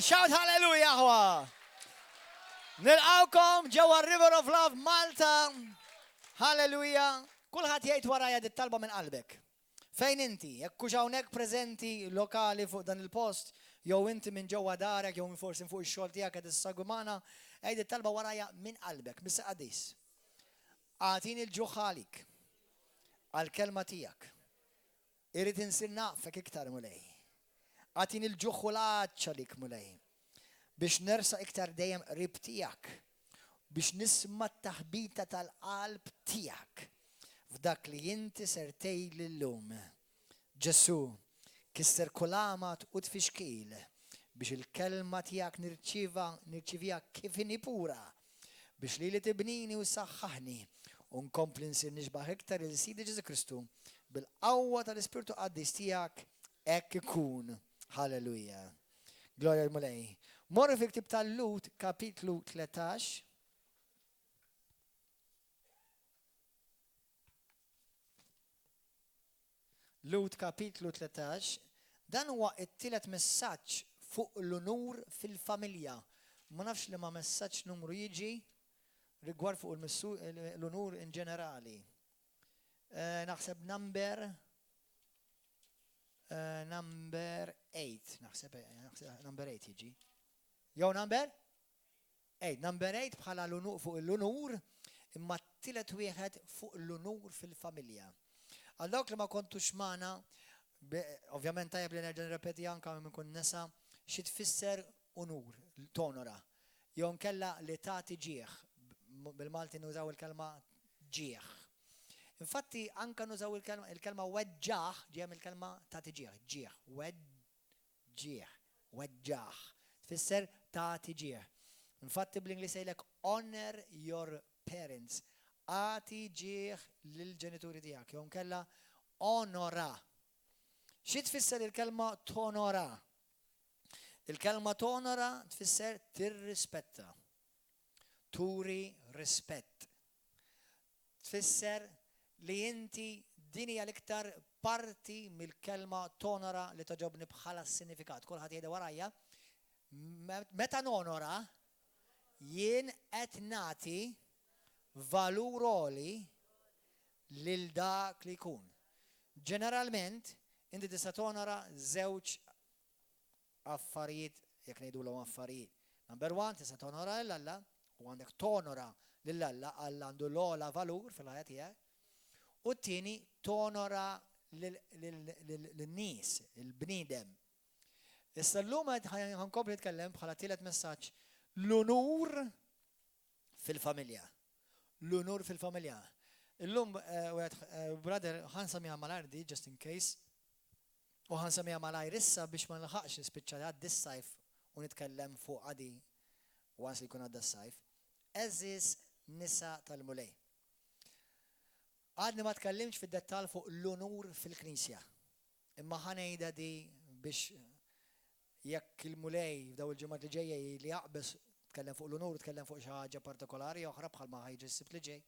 Shout hallelujah aħwa! Nilqawkom ġewwa River of Love Malta. Hallelujah! Kulħadd jgħid warajja dit-talba minn qalbek. Fejn inti, jekk hux hawnhekk preżenti lokali fuq dan il-post, jew inti minn ġewwa darek, jew forsi fuq ix-xogħol tiegħek qed issegwi magħna, għid it-talba warajja minn qalbek, Missier Qaddis. Agħtini l-ġuħ għalik, għall-kelma tiegħek. Irrid insir nafek iktar, Mulej. Agħtini l-ġuħ u l-għatx għalik, Mulej, biex nersaq iktar dejjem qrib tiegħek, biex nisma' t-taħbita tal-qalb tiegħek f'dak li inti ser tgħidli llum. Ġesù, kisser kull għamad u tfixkil biex il-kelma tiegħek nirċieva nirċiviha kif inhi pura, biex lili tibnini u ssaħħaħni u nkompli nsir nixbah iktar lil Sidi Ġesù Kristu bil-qawwa tal-Ispirtu Qaddis tiegħek hekk ikun. Halleluja. Glorja l-Mulej. Morru fil-ktieb tal-Lhud kapitlu 13. Lhud kapitlu 13, Dan huwa t-tielet messaġġ fuq l-unur fil-familja. Ma nafx liema messaġġ numru jiġi rigward fuq l-unur in ġenerali. Naħseb number number 8, naħseb number 8 jiġi. Jew number? 8, number 8 bħala l-unur fuq l-unur, imma t-tielet wieħed fuq l-unur fil-familja. Għal dawk li ma kontux magħna, ovvjament tajjeb li nerġa' nirrepeti anke minn kun nesa, xi tfisser unur, tonora. Jew nkella li tagħti ġieħ, bil-Malti nużaw il-kelma ġieħ. Infatti anke nużaw il-kelma weġġaħ ġejja mill-kelma tagħti ġieħ, ġieħ, ġieħ, weġġaħ, tfisser tagħti ġieħ. Infatti bl-Ingliż jgħidlek honor your parents, agħti ġieħ lill-ġenituri tiegħek jew inkella onora. Xi tfisser il-kelma tonora? Il-kelma tonora tfisser tirrispetta, turi rispett. Tfisser li inti din hija l-iktar parti mill-kelma tonora li togħġobni bħala sinifikat. Kulħadd jgħidha warajja. Meta nonora, jien qed nagħti valur għoli lil dak li jkun. Ġeneralment, inti tista' tonora żewġ affarijiet, jekk ngħidulhom affarijiet. Number one, tista' tonora lil Alla, u għandek tonora lil Alla, Alla għandu l-ogħla valur fil-ħajja tiegħek. U t-tieni, tonora lin-nies, il-bniedem. Issa llum qed ħankompli nitkellem bħala tielet messaġġ l-unur fil-familja. L-unur fil-familja. Illum wieħed brother ħa nsemmiha malajr di just in case. U ħa nsemmiha malajr issa biex ma nilħaqx nispiċċa jgħaddi s-sajf u nitkellem fuqha di once li jkun għadda s-sajf. Għeżież nisa tal-Mulej. Għadni ma tkellimtx fid-dettall fuq l-unur fil-Knisja. Imma ħa ngħidha di biex jekk il-Mulej f'daw il-ġimgħat li ġejja li jaqbeż tkellem fuq l-unur, tkellem fuq xi ħaġa partikolari oħra bħalma ħa jiġri s-Sibt li ġej.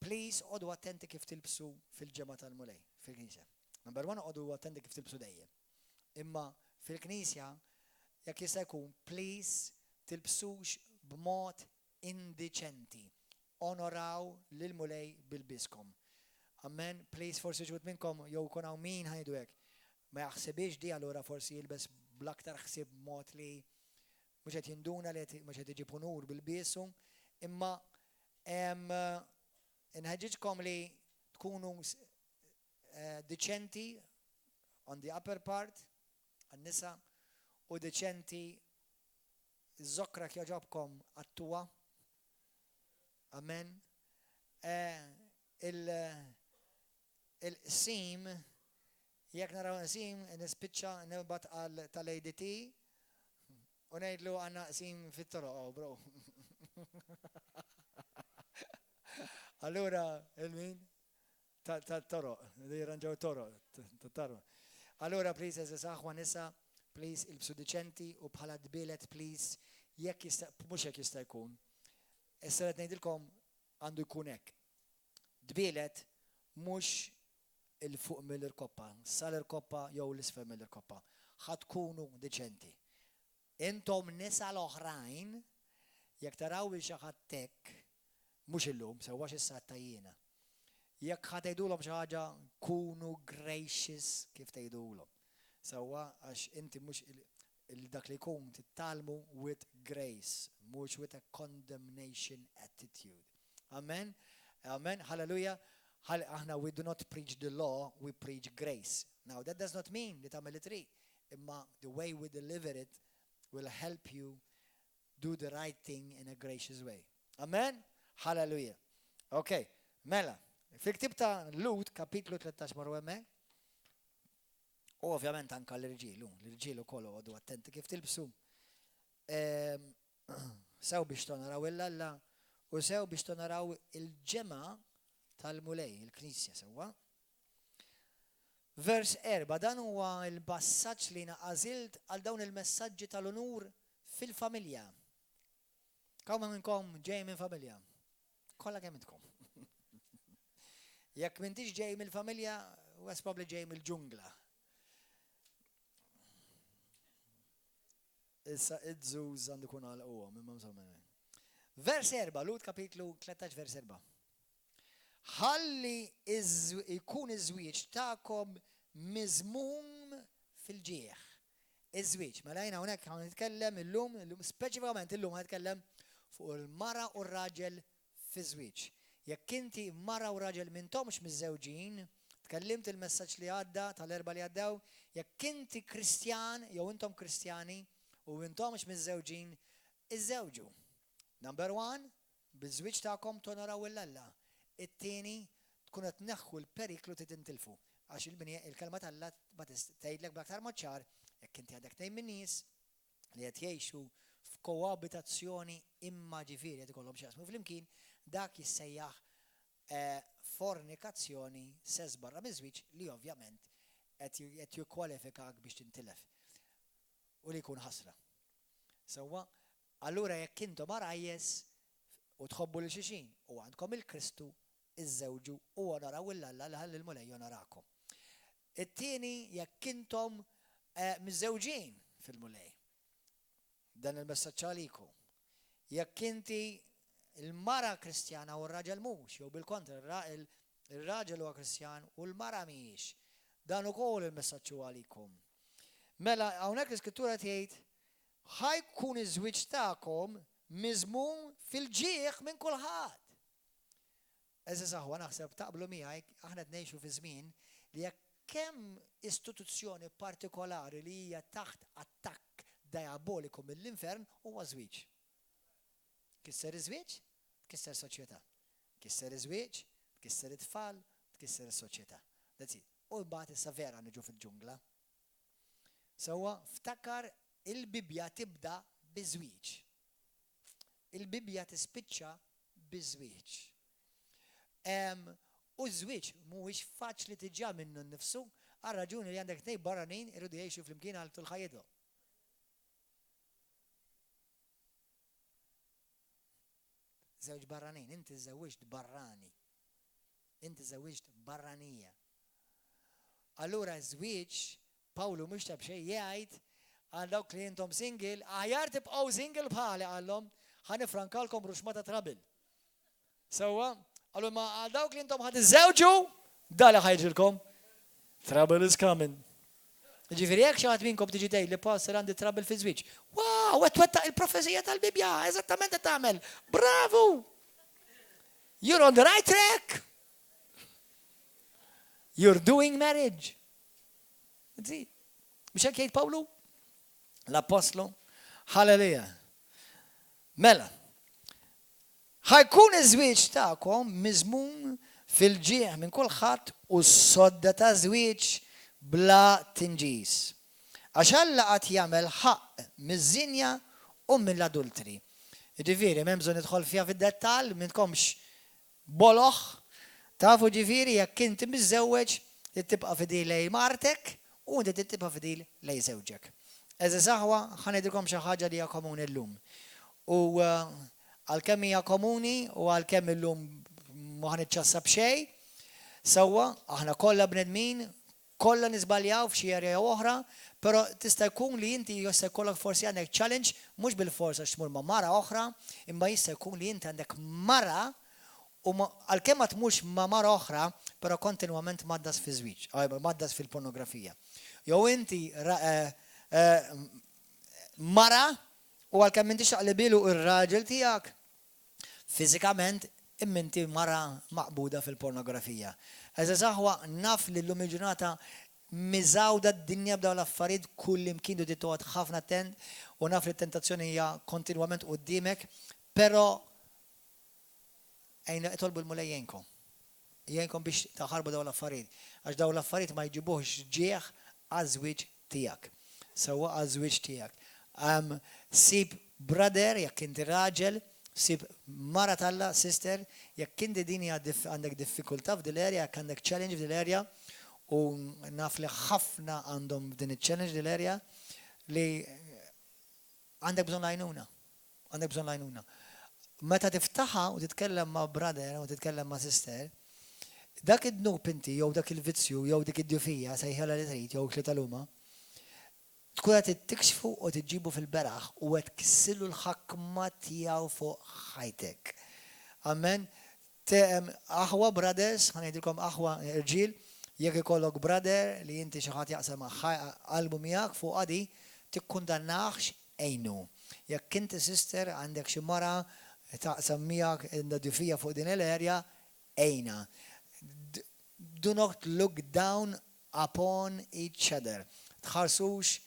Please oqogħdu attenti kif tilbsu fil-ġimgħa tal-Mulej, fil-Knisja. Number one, oqogħdu attenti kif tilbsu dejjem. Imma fil-Knisja, jekk jista' jkun, please tilbsux b'mod indiċenti. Onoraw lill-Mulej b'ilbieskom. Amen. Please forsi xi wħud minnkom jew ikun hawn min ħa ngħidu hekk, ma jaħsibhiex di allura forsi jilbes bl-aktar ħsieb b'mod li mhux qed jinduna li qed mhux qed iġib unur b'ilbiesu, imma Inħeġġiġkom li tkunu diċenti on the upper part għan-nisa u diċenti iż-żokra jogħġobkom għattuha. Amen. Il-qsim jekk naraw qsim nispiċċa nibgħat għal tal-ADT U ngħidlu għandna qsim fit-toroq hawn, bro. Allura, il-min? Tat-toroq, li jirranġaw toroq, tat-toroq. Allura, please, eżis aħwa nisa, please, ilbsu diċenti u bħala dbielet, please, jekk jista', mhux jekk jista' jkun. Issa qed ngħidilkom għandu jkun hekk. Dbielet mhux 'il fuq mill-irkoppa, sal-irkoppa jew 'l isfel mill-irkoppa. Ħa tkunu diċenti. Intom nisa l-oħrajn, jekk taraw lil xi ħadd hekk, mhux illum, sewwa x'issa għedtha jiena. Jekk ħa tgħidulhom xi ħaġa, kunu gracious kif tgħidulhom. Sewwa għax inti mhux dak li jkun titgħallmu with grace, mhux with a condemnation attitude. Amen? Amen? Hallelujah? Aħna we do not preach the law, we preach grace. Now that does not mean li tagħmel li trid, imma the way we deliver it will help you do the right thing in a gracious way. Amen? Hallelujah. Ok, mela, fil-ktib ta' Lut, kapitlu 13 marru hemmhekk, u ovvjament anka l-irġiel, l-irġiel ukoll għodu attenti kif tilbsu. Ehm, sew biex tonoraw il-Alla u sew biex tonoraw il-ġemgħa tal-Mulej, il-Knisja sewwa. Vers 4, dan huwa l-passaġġ li jiena għażilt għal dawn il-messaġġi tal-unur fil-familja. Kemm minnkom ġej minn familja? Kollha kemm intkom. Jekk m'intix ġej mill-familja, wes probably ġej mill-ġungla. Issa id-żuż għandu kun għalquhom, imma insomma. Vers 4, Lut kapitlu 13 vers 4. Ħalli jkun iż-żwieġ tagħkom miżmum fil-ġieħ. Iż-żwieġ, mela jiena hawnhekk ħa nitkellem illum, illum speċifikament illum ħa nitkellem fuq il-mara u r-raġel fiż-żwieġ. Jekk inti mara u raġel m'intomx miżżewġin, tkellimt il-messaġġ li għadda tal-Erbgħa li għaddew, jekk inti Kristjan jew intom Kristjani u m'intomx miżżewġin, iżżewġu. Number one, biż-żwieġ tagħkom tonoraw 'l Alla. It-tieni, tkunu qed tneħħu l-periklu ti tintilfu. Għax il-Kelma t'Alla ma tgħidlek bl-aktar mod ċar, jekk inti għadek tgħin min-nies, li qed jgħixu f'koabitazzjoni imma ġifieri qed ikollhom x'jaqsmu flimkien, dak jissejjaħ fornikazzjoni, sess barra miż-żwieġ li ovvjament qed jikkwalifikak biex tintilef u li jkun ħasra. Sewwa, allura jekk intom għarajjes u tħobbu lil xulxin u għandkom il-Kristu, iżżewġu u onoraw 'l Alla li ħalli l-Mulej jonorakom. It-tieni, jekk intom miżżewġin fil-Mulej, dan il-messaġġ għalikom. Jekk inti l-mara Kristjana u r-raġel mhux, jew bil-kontra, ir-raġel huwa Kristjan u l-mara mhijiex, dan ukoll il-messaġġ huwa għalikom. Mela hawnhekk l-Iskrittura tgħid ħa jkun iż-żwieġ tagħkom miżmum fil-ġieħ minn kulħadd. Għeżież aħwa, naħseb taqblu miegħi, aħna qed ngħixu fi żmien li jekk hemm istituzzjoni partikolari li hija taħt attakk dajaboliku mill-infern huwa ż-żwieġ. Tkisser iż-żwieġ, tkisser soċjetà. Tkisser iż-żwieġ, tkisser it-tfal, tkisser is-soċjetà. That's it. U mbagħad issa vera niġu fil-ġungla. Sewwa, ftakar il-Bibbja tibda biż-żwieġ. Il-Bibbja tispiċċa biż-żwieġ. U ż-żwieġ mhuwiex faċli diġà minnu nnifsu għar-raġuni li għandek tnejn barranin iridu jgħixu flimkien għal tul ħajjithom. Żewġ barranin, inti żewwiġt barrani. Inti żewwiġt barranija. Allura ż-żwieġ Pawlu mhux ta' b'xejn jgħid għal dawk li intom single, aħjar tibqgħu single bħali qallhom, ħa nifrankalkom ruxma ta' trouble. Sewwa? Qallu imma għal dawk li intom ħa tiżżewġu, da li ħa jiġrilkom. Trouble is coming. Ġifieri jekk xi ħadd minnkom tiġi tgħid li pastor għandi trouble fi żwieġ. Wow, qed twettaq il-profezija tal-Bibbja, eżattament qed tagħmel. Bravu! You're on the right track. You're doing marriage. Mhux hekk jgħid Pawlu? L-Apostlu? Halleluja. Mela, ħa jkun iż-żwieġ tagħkom miżmum fil-ġieħ minn kulħadd u s-sodda ta' żwieġ bla tinġis. Għax Alla għad jagħmel ħaqq miż-żinja u mill-adultri. Jiġifieri, m'hemm bżonn nidħol fiha fid-dettall, m'intkomx Boloh, tafu ġifieri jekk inti miżżewweġ trid tibqa' fidil lejn martek u inti trid tibqa' fidil lejn żewġek. Għeżież aħwa, ħa ngħidilkom xi ħaġa li hija komuni llum. U għalkemm hija komuni u għalkemm illum ma ħa niċċassa b'xejn, sewwa, aħna kollha bnedmin, Kollha niżbaljaw f'xi area jew oħra, però tista' jkun li inti jista' jkollok forsi għandek challenge mhux bilfors għax tmur ma' mara oħra, imma jista' jkun li inti għandek mara u għalkemm ma tmurx ma' mara oħra, però kontinwament mgħaddas fiż-żwieġ, mgħaddas fil-pornografija. Jew inti mara u għalkemm m'intix taqlibilu r-raġel tiegħek fiżikament, imma inti mara maqbuda fil-pornografija. Għeżież aħwa, naf li llum il-ġurnata miżgħuda d-dinja b'dawn l-affarijiet kullimkien u trid toqgħod ħafna attent u naf li t-tentazzjoni hija kontinwament quddiemek, però Ejna itolbu l-Mulej jgħinkom. Jgħinkom biex taħarbu dawn l-affarijiet. Għax dawn l-affarijiet ma jġibuhx ġieħ għaż-żwieġ tiegħek. Sewwa għaż-żwieġ tiegħek. Sib brother jekk inti raġel, sib mara t'Alla, sister, jekk inti din hija għandek diffikultà f'din l-area, jekk għandek challenge f'din l-area, u naf li ħafna għandhom din iċ-challenge din l-area, li għandek bżonn l-għajnuna. Għandek bżonn l-għajnuna. Meta tiftaħha u titkellem ma' brother u titkellem ma' sister, dak id-dnub inti jew dak il-vizzju jew dik id-djufija, sejħilha li trid jew tlieta l-huma, tkun qed tikxfu u tiġġibu fil-beraħ u qed tkissirlu l-ħakma tiegħu fuq ħajtek. Amen. Aħwa brothers, ħa ngħidilkom aħwa irġiel, jekk ikollok brother li inti xi ħadd jaqsam qalbu miegħek fuqha di, tikkundannahx Għinu. Jekk inti sister għandek xi mara taqsam miegħek għandha djufija fuq din l-area, għinha. Do not look down upon each other. Tħarsux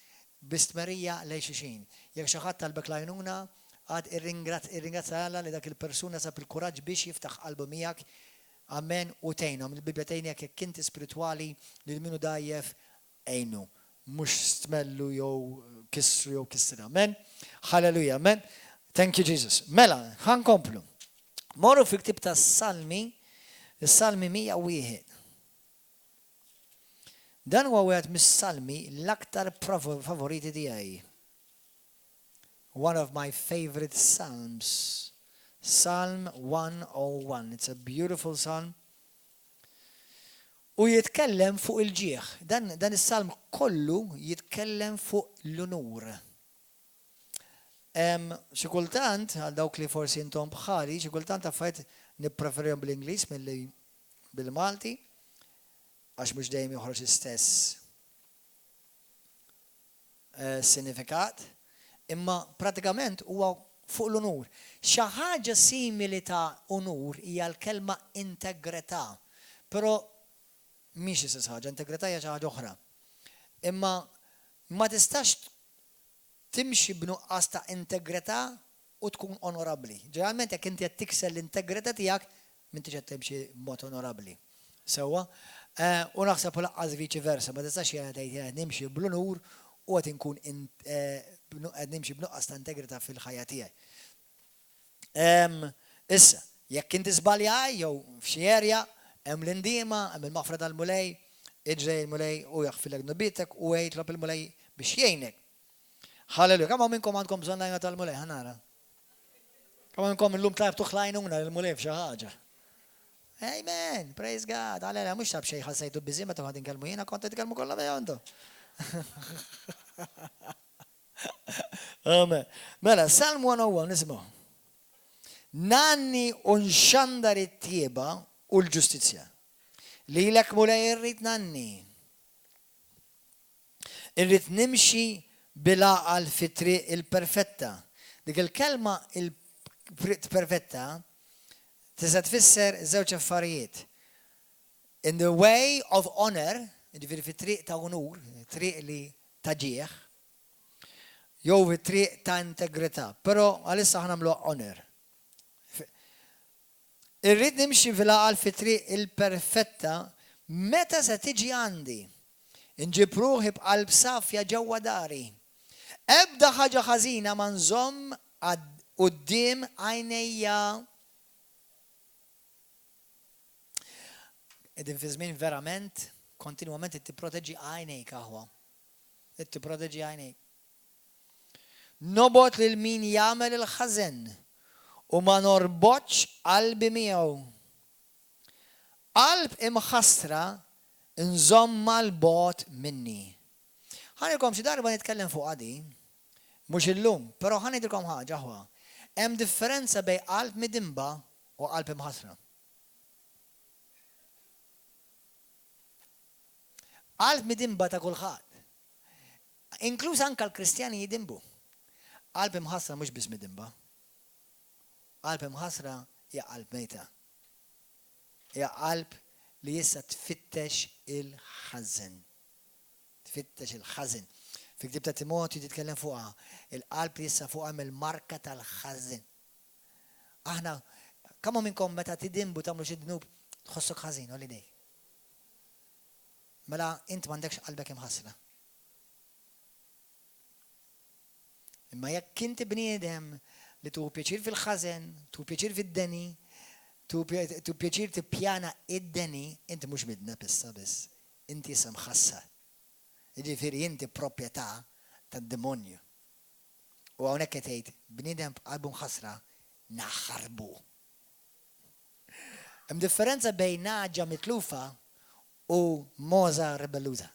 bi stmerrija lejn xulxin. Jekk xi ħadd talbek l-għajnuna, għad irringrazzja Alla li dak il-persuna sab il-kuraġġ biex jiftaħ qalbu miegħek. Amen u tgħinhom. Il-Bibbja tgħinek jekk inti spiritwali lil min hu dgħajjef Għinu, mhux stmellu jew kissru jew kissirha. Amen? Hallelujah, amen? Thank you, Jesus. Mela, ħa nkomplu. Morru fil-ktieb tas-Salmi, is-Salmi 101. Dan huwa wieħed mis-salmi l-aktar favoriti tiegħi. One of my favorite psalms. Psalm 101. It's a beautiful psalm. U jitkellem fuq il-ġieħ. Dan, dan is-salm kollu jitkellem fuq l-unur. Xi kultant, għal dawk li forsi intom bħali, xi kultant affarijiet nippreferihom bl-Ingliż milli bil-Malti, għax mhux dejjem joħroġ istess eh, sinifikat, imma pratikament huwa fuq l-unur. Xi ħaġa simili ta' unur hija l-kelma integrità, però mhix l-istess ħaġa, integrità hija xi ħaġa oħra. Imma ma tistax timxi b'nuqqas ta' integrità u tkun onorabbli. Ġeneralment jekk inti qed tikser l-integrità tiegħek, m'intix qed timxi b'mod onorabbli. Sewwa? U naħseb u lanqas viċi versa, ma tistax jiena tgħid jiena qed nimxi bl-unur u qed inkun qed nimxi b'nuqqas ta' integrità fil-ħajja tiegħi. Issa, jekk inti żbaljaj jew f'xi area, hemm l-indiema, hemm il-maħfra tal-Mulej, iġri lejn il-Mulej u jaħfirlek dnubietek u itlob il-Mulej biex jgħinek. Halleluja. Kemm hawn minnkom għandkom bżonn l-għajnuna tal-Mulej? Ħa nara. Kemm hawn minnkom illum tlabtuh l-għajnuna lill-Mulej f'xi ħaġa? Amen, praise God. Għalena, mhux tab xejn ħassejtu biżi meta kont inkellmu jiena, kont titkellmu kollha bija intom. Amen. Mela, Psalm 101 nisimgħu. Nanni u nxandar it-tjieba u l-ġustizzja. Lilek Mulej irrid nanni. Irrid nimxi bil-għaqal fit-triq il-perfetta. Dik il-kelma il-perfetta tista' tfisser żewġ affarijiet. In the way of honor, jiġifieri fit-triq ta' unur, triq li ta' ġieħ, jew fit-triq ta' integrità. Però għalissa ħa nagħmluha honor. Irrid nimxi fil-għaqal fit-triq il-perfetta meta se tiġi għandi. Inġib ruħi b'qalb safja ġewwa dari. Ebda ħaġa ħażina ma nżomm quddiem għajnejja. Qegħdin fi żmien verament kontinwament trid tipproteġi għajnejk aħwa. Trid tipproteġi għajnejk. Nobgħod lil min jagħmel il-ħażen, u ma norbotx qalbi miegħu. Qalb imħassra Nżommha 'l bogħod minni. Ħa ngħidilkom xi darba nitkellem fuqha din, mhux illum, però ħa ngħidilkom ħaġa aħwa. Hemm differenza bejn qalb midinba u qalb imħassra. Qalb midinba ta' kulħadd. Inkluż anke l-Kristjani jidinbu. Qalb imħassra mhux biss midinba. Qalb imħassra hija qalb mejta. Hija qalb li issa tfittex il-ħażen. Tfittex il-ħażen. Fil-ktieb ta' Timotju titkellem fuqha, il-qalb li issa fuqha hemm il-marka tal-ħażen. Aħna, kemm minnkom meta tidinbu tagħmlu xi dnub tħossok ħażin, għolli idejk. Mela int m'għandekx qalbek imħassra. Imma jekk inti bniedem li tuħu pjaċir fil-ħażen, tuħu pjaċir fid-deni, tuħu pjaċir tippjana id-deni, inti mhux midneb issa biss, inti issa mħassar. Jiġifieri inti proprjetà tad-demonju. U hawnhekk qed jgħid bniedem b'qalbu mħassra naħarbu. Hemm differenza bejn nagħġa mitlufa u mogħża ribelluża.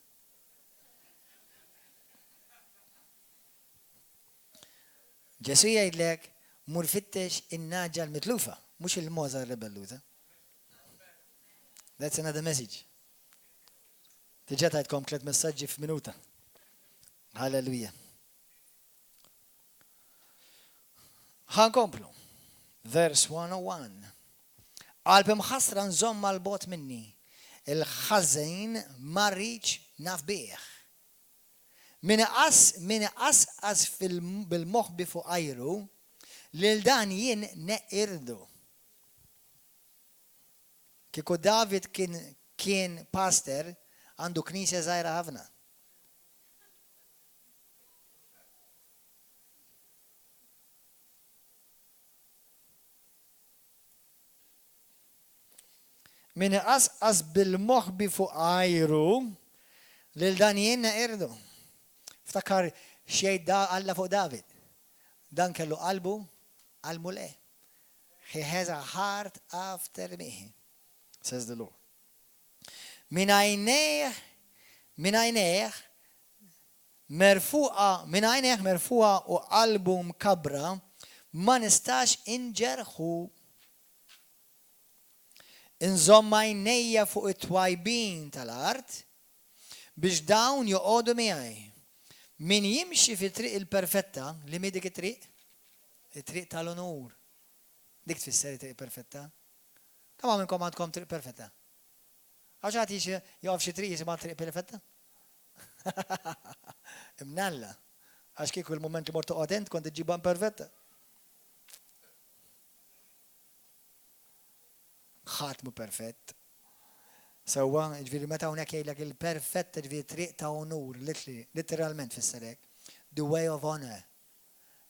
Ġesù jgħidlek mur fittex in-nagħġa l-mitlufa, mhux il-mogħża ribelluża. That's another message. Diġà tajtkom tlet messaġġi f'minuta. Halleluja. Ħa nkomplu. Verse 101. Qalb imħassra nżommha 'l bogħod minni, il-ħażin ma rridx naf bih. Min iqass min iqasqas bil-moħbi fuq għajru, lil dan jien neqirdu. Kieku David kien kien pastor, għandu knisja żgħira ħafna. Min iqasqas bil-moħbi fuq għajru, lil dan jien neqirdu. Ftakar x'jgħid Alla fuq David. Dan kellu qalbu għal Mulej. He has a heart after me, says the Lord. Min għajnejh, min għajnejh merfuqa, min għajnejh merfuqa u qalbu mkabbra, ma nistax inġerħu. Inżomm għajnejja fuq it-twajbin tal-art, biex dawn joqogħdu miegħi. Min jimxi fit-triq il-perfetta, liema hi dik it-triq? It-triq tal-unur. Dik tfisser it-triq perfetta. Kemm hawn minnkom għandkom triq perfetta? Hawn xi ħadd joqgħod f'xi triq jisimha triq perfetta? Imnalla. Għax kieku il-mument li mort toqgħod int kont iġġibha imperfetta. Ħadd mhu perfett. Sewwa, jiġifieri meta hawnhekk jgħidlek il-perfetta jiġifieri triq ta' unur, literally, litteralment tfisser hekk. The way of honor.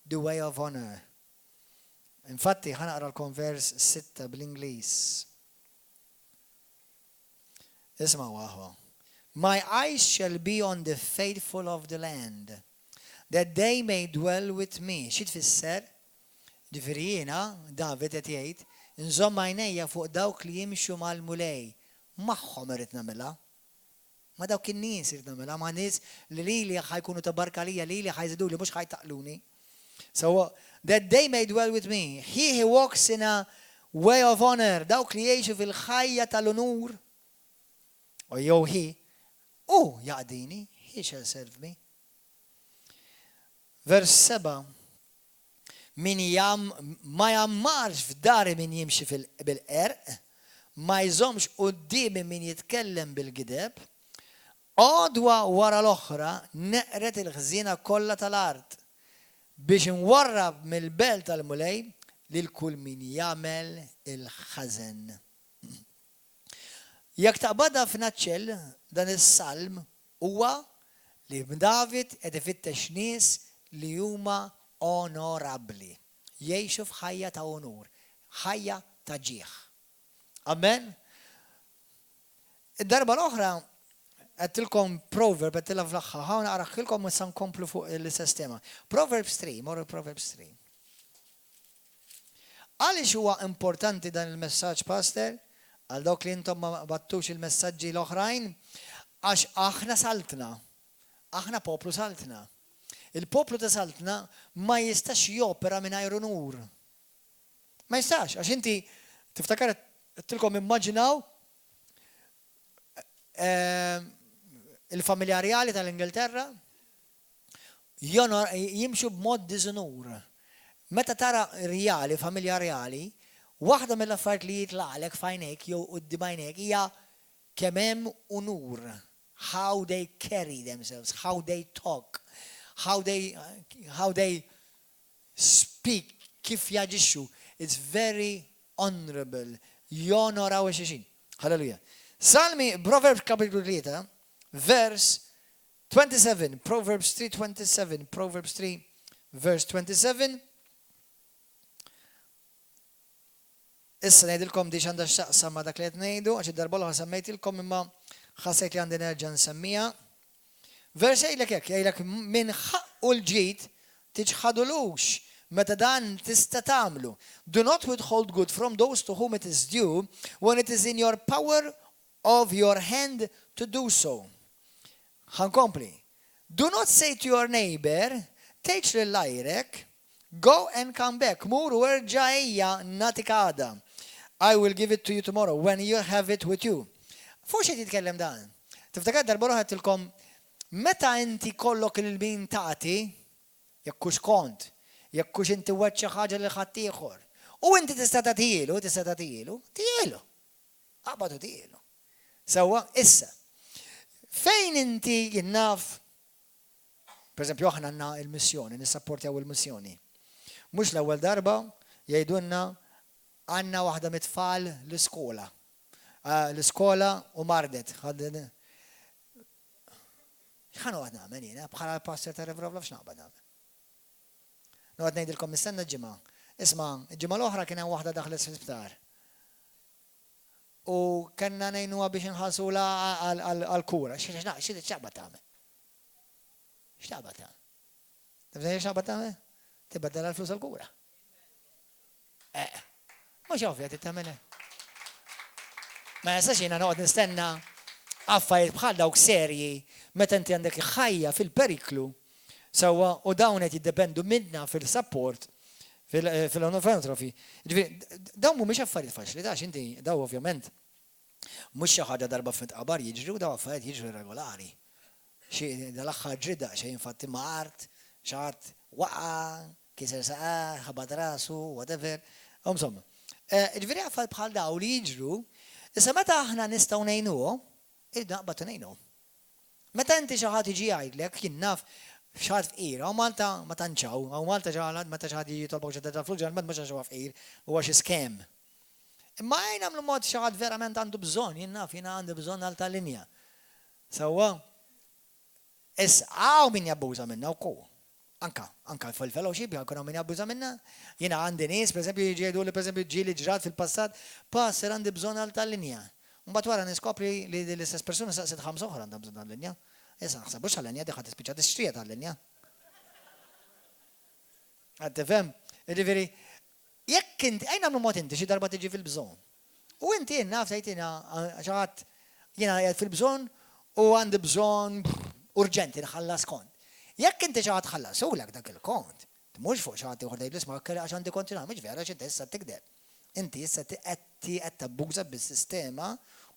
The way of honor. Infatti, ħa naqralkom vers 6 bl-Ingliż. Ismgħu aħwa. My eyes shall be on the faithful of the land, that they may dwell with me. Xi tfisser? Ġifieri jiena, David qed jgħid, nżomm għajnejja fuq dawk li jimxu mal-Mulej. Magħhom irrid nagħmilha. Ma' dawk in-nies irrid nagħmilha, ma' nies li lili ħa jkunu ta' barka lija, lili ħa jżiduli, mhux ħa jtaqqluni. So, that they may dwell with me. He who walks in a way of honor, dawk li jgħixu fil-ħajja tal-unur, u jew he, hu jaqdini, he shall serve me. Vers 7, Min jam, ma jgħammarx f'dari min jimxi bil-qerq, ma jżommx quddiemi min jitkellem bil-gideb, għodwa wara l-oħra neqred il-ħżiena kollha tal-art, biex inwarrab mill-belt tal-Mulej lil kull min jagħmel il-ħażen. Jekk taqbadha f'nutshell, dan is-salm huwa li David qed ifittex nies li huma onorabbli, jgħixu f'ħajja ta' unur, ħajja ta' ġieħ. Amen? Id-darba l-oħra għedtilkom proverb għedtilha fl-aħħar, ħa naqraħilkom u issa nkomplu fuq l-istess tema. Proverbs 3, morru Proverbs 3. Għaliex huwa importanti dan il-messaġġ, Pastor? Għal dawk li intom ma bgħattux il-messaġġi l-oħrajn, għax aħna saltna. Aħna poplu saltna. Il-poplu ta' saltna ma jistax jopera mingħajr unur. Ma jistax, għax inti tiftakar għedtilkom immaġinaw il-familja rjali tal-Ingilterra jimxu b'mod diżunur. Meta tara rjali, familja rjali, waħda mill-affarijiet li jitlaqlek f'għajnejk jew quddiem għajnejk hija kemm hemm unur. How they carry themselves, how they talk, how they speak, kif jaġixxu. It's very honorable. Jonoraw xulxin. Halleluja. Salmi, Proverbs kapitlu 3, verse 27. Proverbs 3:27. Proverbs 3, verse 27. Issa ngħidilkom di x'għandha x'taqsam ma' dak li qed ngħidu, għax id-darba l-oħra semmejtilkom imma ħassejt li għandi nerġa' nsemmiha. Vers jgħidlek hekk, jgħidlek min ħaqqu l-ġid tiċħadulux meta dan tista' tagħmlu. Do not withhold good from those to whom it is due when it is in your power of your hand to do so. Ħa nkompli. Do not say to your neighbor, tgħidx lil għajrek, go and come back, mur u erġa' ejja nagħtik għada. I will give it to you tomorrow when you have it with you. Fuq xi jitkellem dan? Tiftakar darba l-oħra għedtilkom meta inti kollok lil min tagħti, jekk hux kont, jekk hux inti wegħedt xi ħaġa lil ħaddieħor. U inti tista' tagħtilu, tista' tagħtilu, tielu. Aqbad u tielu. Sewwa, issa. Fejn inti jien naf, per eżempju, aħna għandna il-missjoni, nissapportjaw il-missjoni. Mhux l-ewwel darba jgħidulna għandna waħda mit-tfal l-iskola. L-iskola u mardet. X'ħa noqgħod nagħmel jiena bħala l-pastor ta' River of Love x'naqbad nagħmel? Noqgħod ngħidilkom nistenna ġimgħa. Isma', ġimgħa l-oħra kien hemm waħda daħlet fl-isptar. U kellna ngħinuha biex inħallsula għal-kura. X'taqbad tagħmel? X'taqbad tagħmel? Taf x'taqbad tagħmel? Tibgħatilha l-flus għal-kura. Eh, mhux ovvja tagħmel. Ma jistax jiena noqgħod nistenna affarijiet bħal dawk serji meta inti għandek ħajja fil-periklu sewwa u dawn qed jiddependu minna fil-support fil-filantrofi. Ġifieri, dawn mhumiex affarijiet faċli, dax inti daw ovvjament mhux xi ħaġa darba f'qabar jiġri u daw affarijiet jiġri regolari. Xi dal-aħħar ġrida xejn infatti mart, xart, waqa, kiser saqa, ħabat rasu, whatever. Insomma, ġifieri affarijiet bħal daw li jiġru, issa meta aħna nistgħu ngħinuhom, irridu naqbdu ngħinuhom. Meta inti xi ħadd jiġi jgħidlek, jien naf xi ħadd fqir, hawn Malta ma tantx hawn, hawn Malta ġaħalad meta xi ħadd jiġi jitolbok xi ħadd flus ġeneralment mhux għax huwa fqir, huwa xi scam. Imma għajn għamlu mod xi ħadd verament għandu bżonn, jien naf jiena għandi bżonn għal tal-linja. Sewwa, is hawn min jabbuża minna wkoll. Anka, anka fil-fellowship jkun hawn min jabbuża minna. Jiena għandi nies, per eżempju, jgħidu li per eżempju ġieli ġrat fil-passat, pastor għandi bżonn għal tal-linja. Mbagħad wara niskopri li l-istess persuna saqset ħamsa oħra għandha bżonn tal-linja. Issa naħseb mhux tal-linja, diħa tispiċċa tixtrija tal-linja. Qed tifhem? Jiġifieri, jekk inti, ejja nagħmlu mod inti xi darba tiġi fil-bżonn. U inti jien naf tgħid jiena xi ħadd jiena qiegħed fil-bżonn u għandi bżonn urġenti nħallas kont. Jekk inti xi ħadd ħallasulek dak il-kont, tmurx fuq xi ħadd ieħor tgħid isma' għax għandi kont mhux vera għax inti issa tikdeb. Inti issa qed tabbuża bis-sistema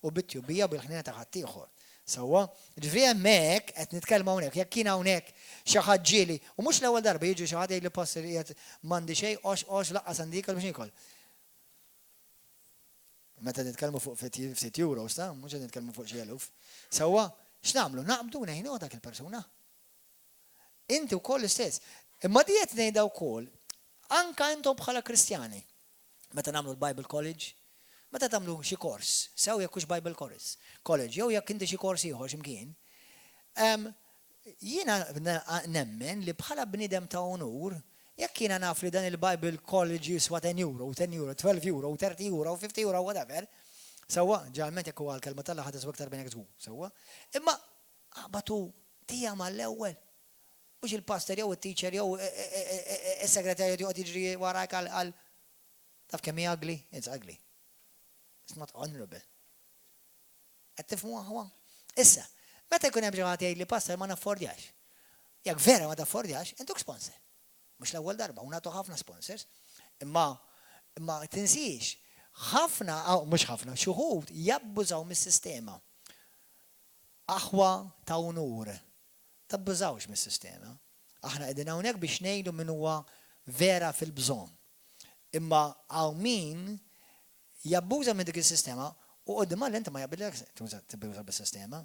u bit-tjubija bil-ħnina ta' ħaddieħor. Sewwa, ġifieri hemmhekk qed nitkellmu hawnhekk, jekk kien hawnhekk xi ħadd ġieli, u mhux l-ewwel darba jiġu xi ħadd jgħidli pastor qiegħed m'għandi xejn, ox ox lanqas għandi ikol biex niekol. Meta nitkellmu fuq ftit euros, ta' mhux qed nitkellmu fuq xi eluf. Sewwa, x'nagħmlu? Naqbdu ngħinu dak il-persuna. Inti wkoll l-istess. Imma di qed ngħidha wkoll, anka intom bħala Kristjani, meta nagħmlu l-Bible College, meta tagħmlu xi kors, sew jekk hux Bible College, college, jew jekk inti xi kors ieħor x'imkien, jiena nemmen li bħala bniedem ta' onur, jekk jiena naf li dan il-Bible College jiswa 10 euro, 10 euro, 12 euro, 30 euro, 50 euro, whatever, sewwa, ġeneralment jekk huwa l-kelma t'Alla ħa tiswa iktar minn hekk żgur, sewwa. Imma aqbatu tija mal-ewwel. Mhux il-pastor jew il-teacher jew il-segretarju joqgħod jiġri warajk għal taf kemm hija ugly? It's ugly. It's not honorable. Qed tifhmu aħwa? Issa, meta jkun hemm xi ħadd jgħidli pastor ma naffordjax. Jekk vera ma taffordjax, intuk sponsor. Mhux l-ewwel darba, u nagħtu ħafna sponsors. Imma imma tinsiex, ħafna, mhux ħafna, xi wħud jabbużaw mis-sistema. Aħwa ta' unur, tabbużawx mis-sistema. Aħna qegħdin hawnhekk biex ngħinu min huwa vera fil-bżonn. Imma hawn min jabbuża minn dik is-sistema u quddiem Alla inti ma jaqbillekx tibbuża bis-sistema.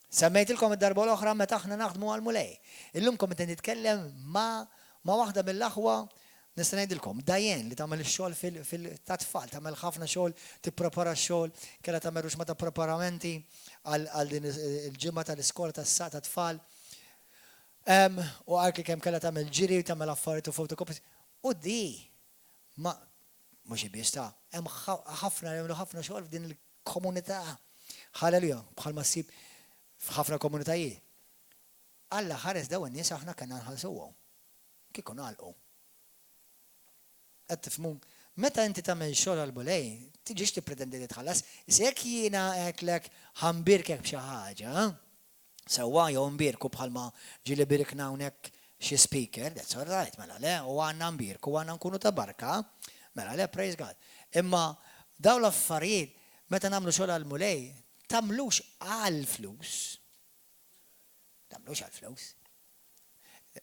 Semmejtilkom id-darba l-oħra meta aħna naħdmu għall-Mulej. Illum kont qed nitkellem ma' ma' waħda mill-aħwa nista' ngħidilkom, Diane li tagħmel ix-xogħol fil tat-tfal, tagħmel ħafna xogħol, tipprepara x-xogħol, kellha tagħmel ruxma ta' preparamenti għal din il-ġimgħa tal-iskola tas-saq tat-tfal. U qaltli kemm kellha tagħmel ġiri, tagħmel affarijiet u photocopies. U di ma mhux hi biss ta' hemm ħafna jagħmlu ħafna xogħol f'din il-komunità. Halleluja, bħalma ssib f'ħafna komunitajiet. Alla ħares dawn in-nies aħna kellna nħallsuhom. Kieku ngħalqu. Qed tifhmu? Meta inti tagħmel xogħol għall-Mulej, tiġix tippretendi li tħallas. Issa jekk jiena għedtlek ħa nbierkek b'xi ħaġa, Sewwa jew nbierku bħalma ġieli bierikna hawnhekk xi speaker, that's all right, mela le, u għandna nbierku, għandna nkunu ta' barka, mela le, praise God. Imma dawn l-affarijiet, meta nagħmlu xogħol għall-Mulej, tagħmlux għall-flus. Tagħmlux għall-flus.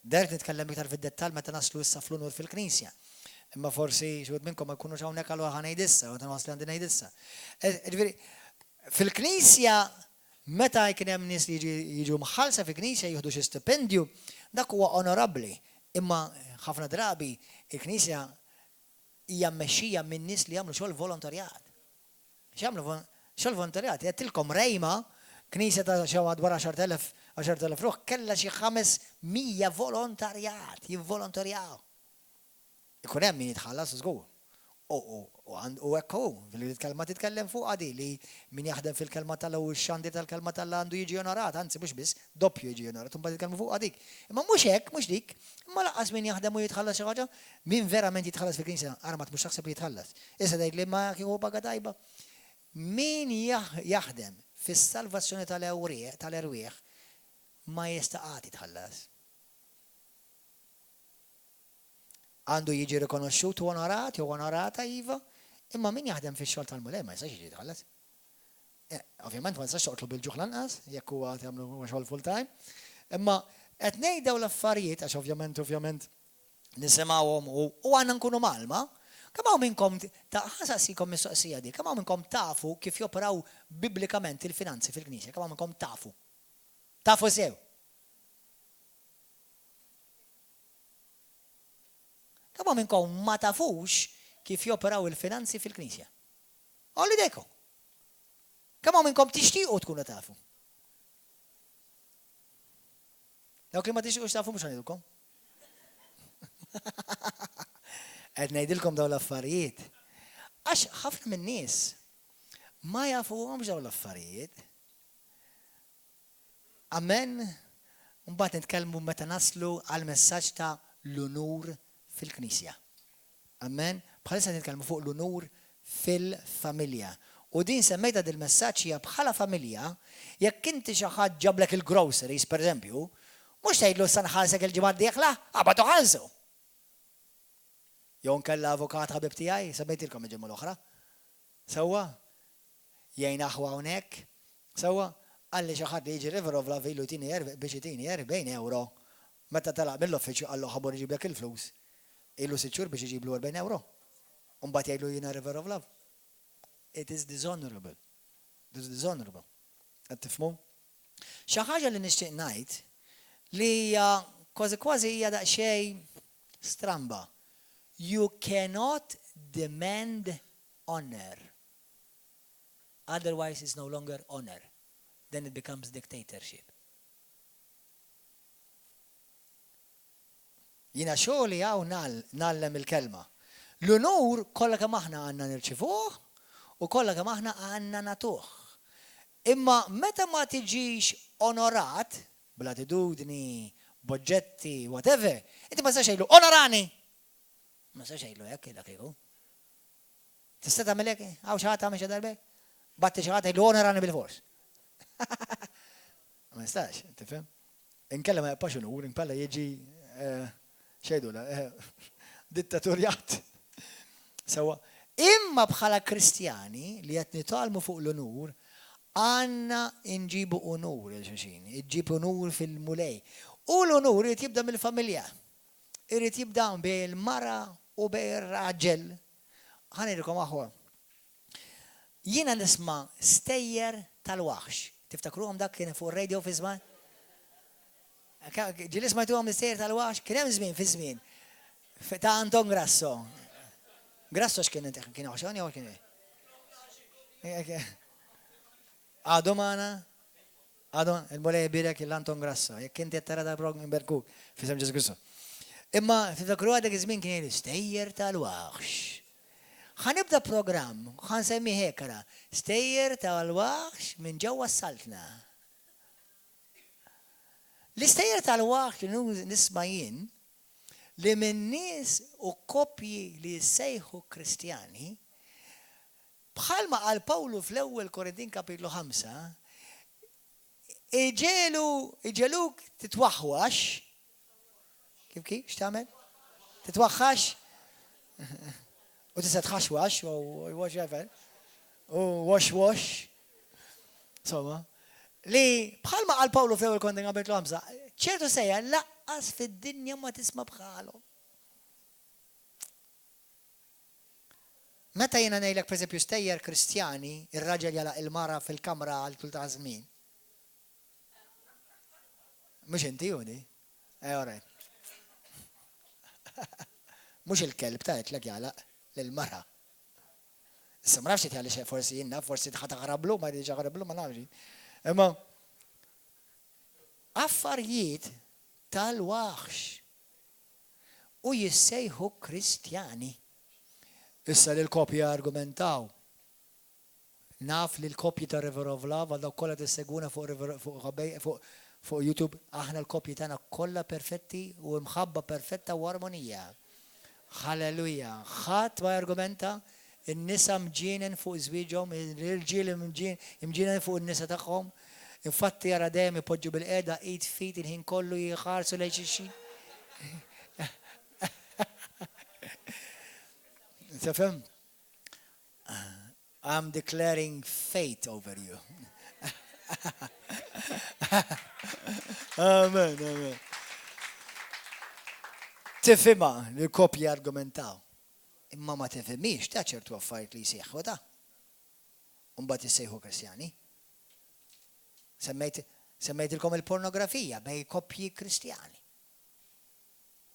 Dert nitkellem iktar fid-dettall meta naslu issa fl-unur fil-Knisja. Imma forsi xi wħud minnkom ma jkunux hawnhekk allura ħa ngħid issa, meta nħoss li għandi ngħid issa. Ġifieri, fil-Knisja Meta jkun hemm nies li jiġu mħallsa fi knisja jieħdu xi stipendju, dak huwa onorabbli, imma ħafna drabi l-knisja hija mmexxija minn nies li jagħmlu xogħol volontarjat. X'jagħmlu xogħol volontarjat? Għedtilkom Rejma, knisja ta' xi madwar 10,000 10,000 ruħ, kellha xi 500 volontarjat, jivvolontarjaw. Ikun hemm min jitħallas żgur. U hekk hu, il-kelma titkellem fuqha di li min jaħdem fil-kelma t'Alla u x-xandir tal-kelma t'Alla għandu jiġi onorat, anzi mhux biss, doppju jiġi onorat, imbagħad nitkellmu fuqha dik. Imma mhux hekk, mhux dik, imma lanqas min jaħdem u jitħallas xi ħaġa, min verament jitħallas fil-Knisja, ara ma tmurx taħseb li jitħallas. Issa tgħidli imma kieku paga tajba. Min jaħdem fis-salvazzjoni tal-erwieħ ma jista' qatt jitħallas. Għandu jiġi rikonoxxut u onorat jew onorata, iva, imma min jaħdem fix-xogħol tal-Mulej ma jistax jiġi jitħallas. Eh, ovvjament ma tistax toqtlu bil-ġuħ lanqas, jekk huwa jagħmlu xogħol full time. Imma qed ngħid dawn l-affarijiet għax ovvjament ovvjament nisimgħuhom u għandna nkunu malma. Kemm hawn minnkom ta' ħasaqsikom mistoqsija di, kemm hawn minnkom tafu kif joperaw biblikament il-finanzi fil-Knisja, kemm hawn minnkom tafu? Tafu sew. Kemm hawn minnkom ma tafux kif joperaw il-finanzi fil-Knisja? Għollu idejkom. Kemm hawn minnkom tixtiequ tkunu tafu? Dawk li ma tixtiequx tafu mhux ngħidilkom. Qed ngħidilkom dawn l-affarijiet. Għax ħafna min-nies ma jafuhomx dawn l-affarijiet. Amen. Mbagħad nitkellmu meta naslu għall-messaġġ ta' l-unur fil-Knisja. Amen. Bħalissa nitkellmu fuq l-unur fil-familja. U din semmejtha dil-messaġġ hija bħala familja, jekk inti xi ħadd ġablek il-groceries, pereżempju, mhux tgħidlu issa nħallsek il-ġimgħa d-dieħla, qabad u ħallsu. Jew inkella avukat ħabib tiegħi, semmejtilkom il-ġimgħa l-oħra. Sewwa? Jgħin aħwa hawnhekk. Sewwa? Qalli xi ħadd li jiġi River of Love ilu jtini biex itini 40 ewro. Meta telaq mill-uffiċċju qallu ħa mmur inġiblek il-flus. Ilu sitt xhur biex iġiblu 40 ewro. U mbagħad jgħidlu jiena River of Love. It is dishonorable. It is dishonorable. Qed tifhmu? Xi ħaġa li nixtieq ngħid li hija kważi kważi hija daqsxejn stramba. You cannot demand honor. Otherwise it's no longer honor, then it becomes dictatorship. Jiena xogħli hawn ngħallem il-kelma. L-unur kollha kemm aħna għandna nirċivuh u kollha kemm aħna għandna nagħtuh. Imma meta ma tiġix onorat, bl-attitudni, b'oġġetti, whatever, inti ma tistax tgħidlu onorani! Ma tistax tgħidlu hekk dak kieku. Tista' tagħmel hekk? Hawn xi ħadd għamel xi darba hekk? Batti xi ħadd jgħidlu onorani bil-fors. Ma nistax, tifhem? Inkella ma jibqax unur, inkella jiġi eh, xejdu eh, dittatorjat. Sewa. Imma bħala Kristjani li qed nitgħallmu fuq l-unur, għandna nġibu unur lil xulxin, iġġib unur fil-Mulej. U l-unur irid jibda mill-familja. Irid jibda bejn il-mara u bejn ir-raġel. Ħa ngħidilkom aħwa. Jiena nisma' stejjer tal-waħx. Tiftakruhom dak kien fuq ir-radio fi żman? Ġieli smajtuhom l-istejjer tal-waħx? Kien hemm żmien fi żmien ta' Anton Grasso. Grasso x'kien kien oħxon jew kien? Għadu magħna? Għadu, il-Mulej ibierek lil Anton Grasso. Jekk inti qed tara dal-program inberkuk f'isem Ġesù Kristu. Imma tiftakru dak iż-żmien kien jgħid stejjer tal-waħx. Ħa nibda programm, ħa nsemmih hekk ara, stejjer tal-waħx minn ġewwa s-saltna. L-istejjer tal-waħx li nisma' jien li minn nies u koppji li jissejħu Kristjani, Bħalma qal Pawlu fl-Ewwel Korintin kapitlu 5, iġegħlu, iġegħluk titwaħwax, kif kif, x'tagħmel? Titwaħħax? U tista' tħaxwax, u whatever, u wash wash, insomma, li bħalma qal Pawlu fl-Ewwel Korintin kapitlu 5, ċertu sejja laqqas fid-dinja ma tisma' bħalhom. Meta jiena ngħidlek pereżempju stejjer Kristjani, ir-raġel jagħlaq il-mara fil-kamra għal tul ta' żmien. Mhux inti hu di. Eh, all right. Mhux il-kelb ta' għedtlek jagħlaq lill-mara. Issa ma nafx għaliex forsi jien naf, forsi ħa taħrablu, ma jridx jaħrablu, ma nafx. Imma affarijiet tal-waħx. u jissejħu Kristjani. Issa li l-koppji argumentaw. Naf li l-koppji ta' River of Love, għal dawk kollha tissegwuna fuq River, fuq, fuq, fuq YouTube, aħna l-koppji tagħna kollha perfetti u imħabba perfetta u armonija. Halleluja. Ħadd ma jargumenta, in-nisa mġienen fuq żwieġhom, l-irġiel imġienen fuq in-nisa tagħhom. Infatti ara dejjem ipoġġu bilqiegħda id f'id il-ħin kollu jħarsu lejn xulxin. Tifhem? I'm declaring faith over you. Amen, amen. Tifhimha li l-koppji argumentaw. Imma ma tifhimhiex ta' ċertu affarijiet li jseħħu ta' U mbagħad jissejħu Kristjani. Semmejt, semmejtilkom il-pornografija bej koppji Kristjani.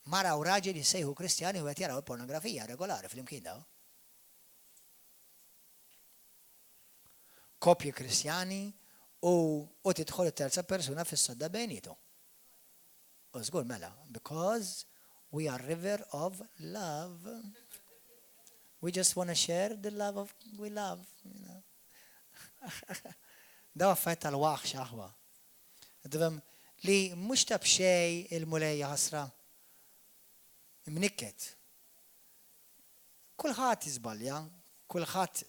Mara u raġel jissejħu Kristjani u qed jaraw il-pornografija regolari flimkien daw. Koppji Kristjani u u tidħol it-terza persuna fis-sodda bejnietu. U żgur mela, because we are river of love. We just wanna share the love of we love. You know. Daw affarijiet tal-waħx aħwa. Tifhem li mhux ta' b'xej il-Mulej ħasra mnikket. Kulħadd jiżbalja, kulħadd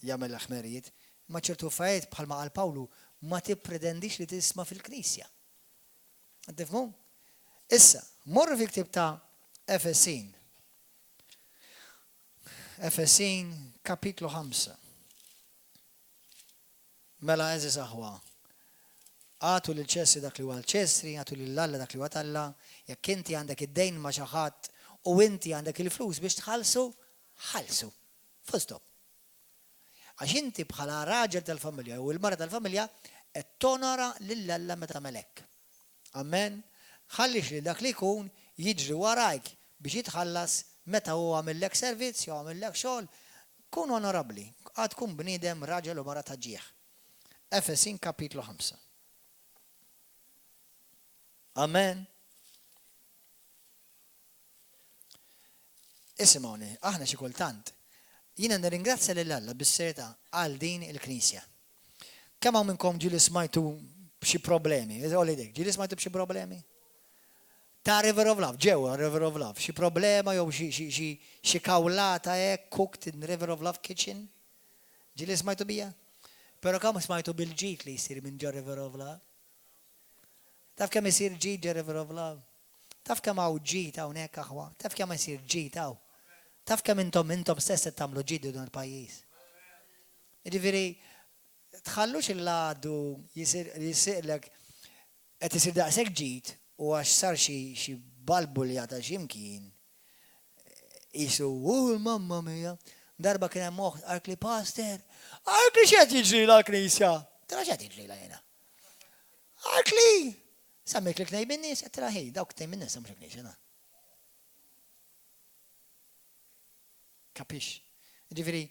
jagħmel l-ħmerijiet, imma ċertu affarijiet bħalma qal Pawlu ma tippretendix li tisma' fil-Knisja. Tifhmu? Issa, morru fil-ktieb ta' Efesin. Efesin kapitlu 5. Mela għeżież aħwa, agħtu lil Ċesri dak li huwa għal Ċesri, agħtu lil Alla dak li huwa t'Alla. Jekk inti għandek id-dejn ma' xi ħadd u inti għandek il-flus biex tħallsu, ħallsu. Full stop. Għax inti bħala raġel tal-familja jew il-mara tal-familja qed tonora lil Alla meta tagħmel hekk. Amen. Ħallix lil dak li jkun jiġri warajk biex jitħallas meta hu għamillek servizz jew għamillek xogħol. Kun onorabbli. Għad kun bniedem, raġel u mara ta' ġieħ. Efesin kapitlu 5. Amen. Isimgħuni, aħna xi kultant, jiena nirringrazzja lil Alla bis-serjetà għal din il-knisja. Kemm hawn minnkom ġieli smajtu b'xi problemi? Għolli idek, ġieli smajtu b'xi problemi? Ta' River of Love, ġewwa River of Love, xi problema jew xi kawlata hekk cooked in River of Love kitchen? Ġieli smajtu bija? Però kemm smajtu bil-ġid li jsir minn ġo River of Love? Taf kemm isir ġid ġo River of Love? Taf kemm hawn ġid hawnhekk aħwa? Taf kemm isir ġid hawn? Taf kemm intom intom stess qed tagħmlu ġid dan il-pajjiż? Jiġifieri tħallux il-għadu jisirqlek qed isir daqshekk ġid u għax sar xi xi balbuljata xi mkien qisu uh mamma mia. Darba kien hemm oħt qaltli Pastor, qaltli x'qed jiġrilha l-knisja? Tara x'qed jiġrilha jiena. Qaltli, semmejtli tnejn min-nies, għedtilha hi, dawk tnejn min-nies mhux il-knisja. Capisce? Ġifieri,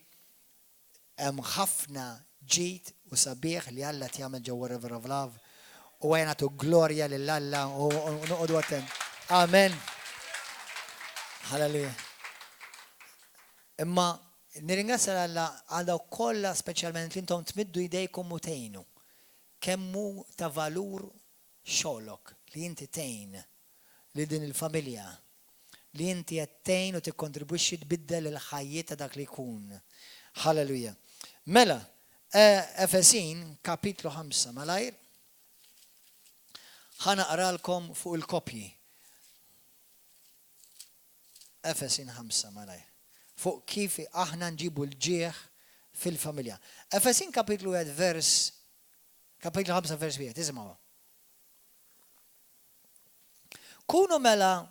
Hemm ħafna ġid u sabiħ li Alla qed jagħmel ġewwa River of Love u ejja nagħtu glorja lil Alla u noqogħdu attent. Amen. Halleluja. Imma nirringrazzja 'l Alla għal dawk kollha speċjalment li intom tmiddu jdejkom u tgħinu. Kemm hu ta' valur xogħlok li inti tgħin lil din il-familja li inti qed tgħin u tikkontribwixxi tbiddel il-ħajjiet ta' dak li jkun. Hallelujah. Mela, Efesin kapitlu 5 malajr. Ħa naqralkom fuq il-koppji. Efesin 5 malajr. Fuq kif aħna nġibu l-ġieħ fil-familja. Efesin kapitlu 1 vers kapitlu 5 vers 1, isimgħu. Kunu mela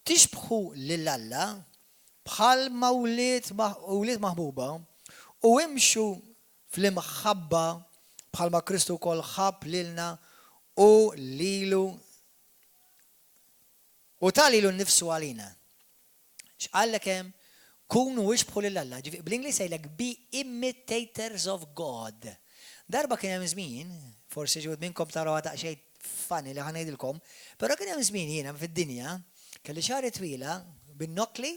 tixbħu lil Alla bħalma wlied wlied maħbuba, u imxu fl-imħabba bħalma Kristu wkoll ħabb lilna u lilu u ta lilu nnifsu għalina. X'qallek hemm? Kunu ixbħu lil Alla. Ġifieri bl-Ingliż jgħidlek be imitators of God. Darba kien hemm żmien, forsi xi wħud minnkom tarawha daqsxejn funny li ħa ngħidilkom, però kien hemm żmien jiena fid-dinja kelli xagħri twila bin-nokkli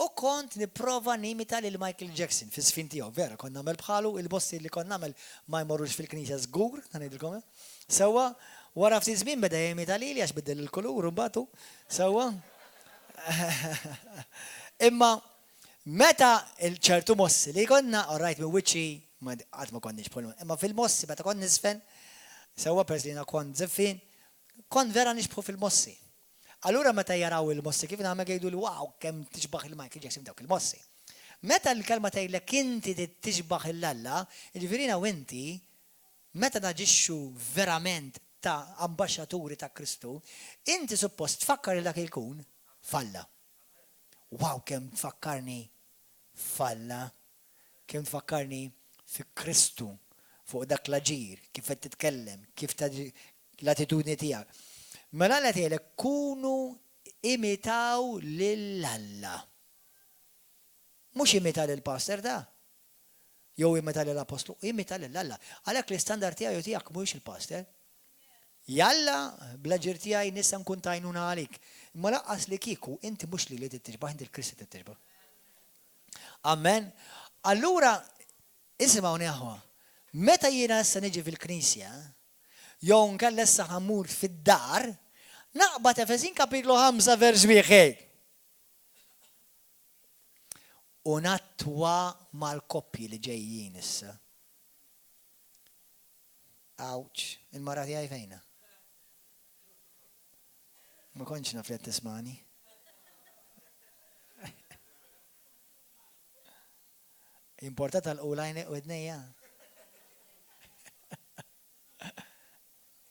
u kont nipprova nimita lil Michael Jackson fiż-żfin tiegħu. Vera, kont nagħmel bħalu, il-mossi li kont nagħmel ma jmorrux fil-knisja żgur, ħa ngħidilkom. Sewwa, wara ftit żmien beda jimita lili għax biddel il-kulur imbagħad hu. Sewwa. Imma meta ċertu mossi li konna, all right minn wiċċi ma qatt ma kont nixbħu, imma fil-mossi meta kont niżfen, sewwa peress li jiena kont żeffien, kont vera nixbħu fil-mossi. Allura meta jaraw il-mossi kif nagħmel jgħiduli wow kemm tixbaħ il Michael Jackson b'dawk il-mossi. Meta l-kelma tgħidlek inti trid tixbaħ 'l Alla, jiġifieri jiena u inti meta naġixxu verament ta' ambaxxaturi ta' Kristu, inti suppost tfakkar lil dak li jkun f'Alla. Wow kemm tfakkarni f'Alla, kemm tfakkarni fi Kristu fuq dak l-aġir, kif qed titkellem, kif l-attitudni tiegħek. Mela Alla qed jgħidlek kunu imitaw lil Alla. Mhux imita lil pastor ta'. Jew imita lil appostlu, imita lil Alla. Għalhekk l-istandard tiegħi u tiegħek mhuwiex il-pastor. Jalla, bl-aġir tiegħi nista' nkun t'għajnuna għalik. Imma lanqas li kieku inti mhux lili trid tixbah, inti l-Kristu trid tixbah. Amen. Allura, isimgħuni aħwa, meta jiena issa niġi fil-knisja, jew nkella issa ħa mmur fid-dar, naqbad Efesin kapitlu 5 vers 1. U nattwa mal-koppji li ġejjin issa. Ouch, il-mara tiegħi fejna? Ma kontx naf li qed tismani. Importa tal-qula għajni u idnejja.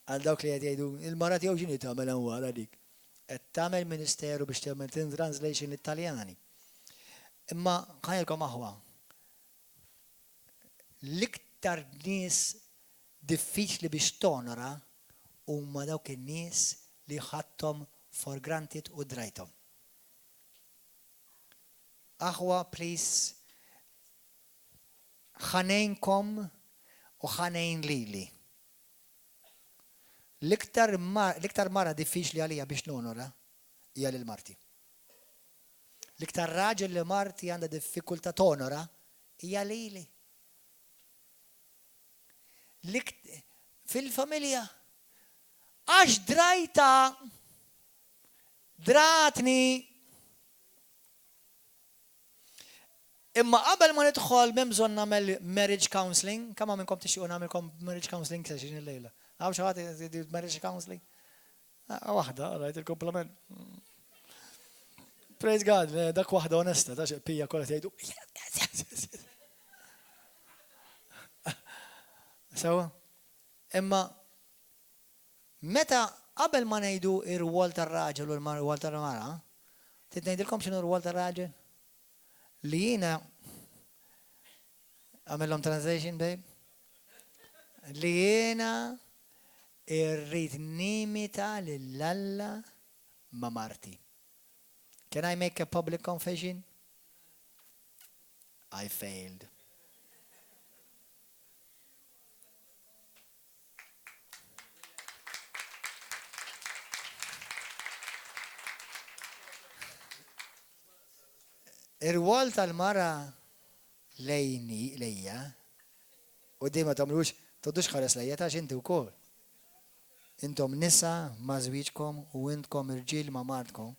Għal dawk li qed jgħidu, il-mara tiegħu x'inhi tagħmel hawn wara dik? Qed tagħmel ministeru biex tagħmel translation lit-Taljani. Imma ħa ngħidilkom aħwa, l-iktar nies diffiċli biex tonora huma dawk in-nies li ħadthom for granted u drajthom. Aħwa, please, ħa ngħinkom u ħa ngħin lili. L-iktar l-iktar mara diffiċli għalija biex nonora hija lil marti. L-iktar raġel li marti għandha diffikultà tonora hija lili. Fil-familja. Għax drajta. Dratni! Imma qabel ma nidħol m'hemm bżonn nagħmel marriage counseling. Kemm hawn minnkom tixtiequ nagħmilkom marriage counseling session illejla? Hawn xi ħadd marriage counseling? Ah, waħda, rajt il-kompliment. Praise God, eh, dak waħda onesta, ta' pija kollha tgħidu. Sewa? Imma meta qabel ma ngħidu ir-rwol tar-raġel u l-rwol tal-mara, trid ngħidilkom x'inhu r-rwol tar-raġel? Li jiena għamillhom translation babe? Li jiena irrid nimita lil Alla ma' marti. Can I make a public confession? I failed. Ir-rwol tal-mara lejni, lejja, u di ma tagħmlux, tgħoddux ħares lejja ta' inti wkoll. Intom nisa ma' żwieġkom u intkom irġiel ma' martkom.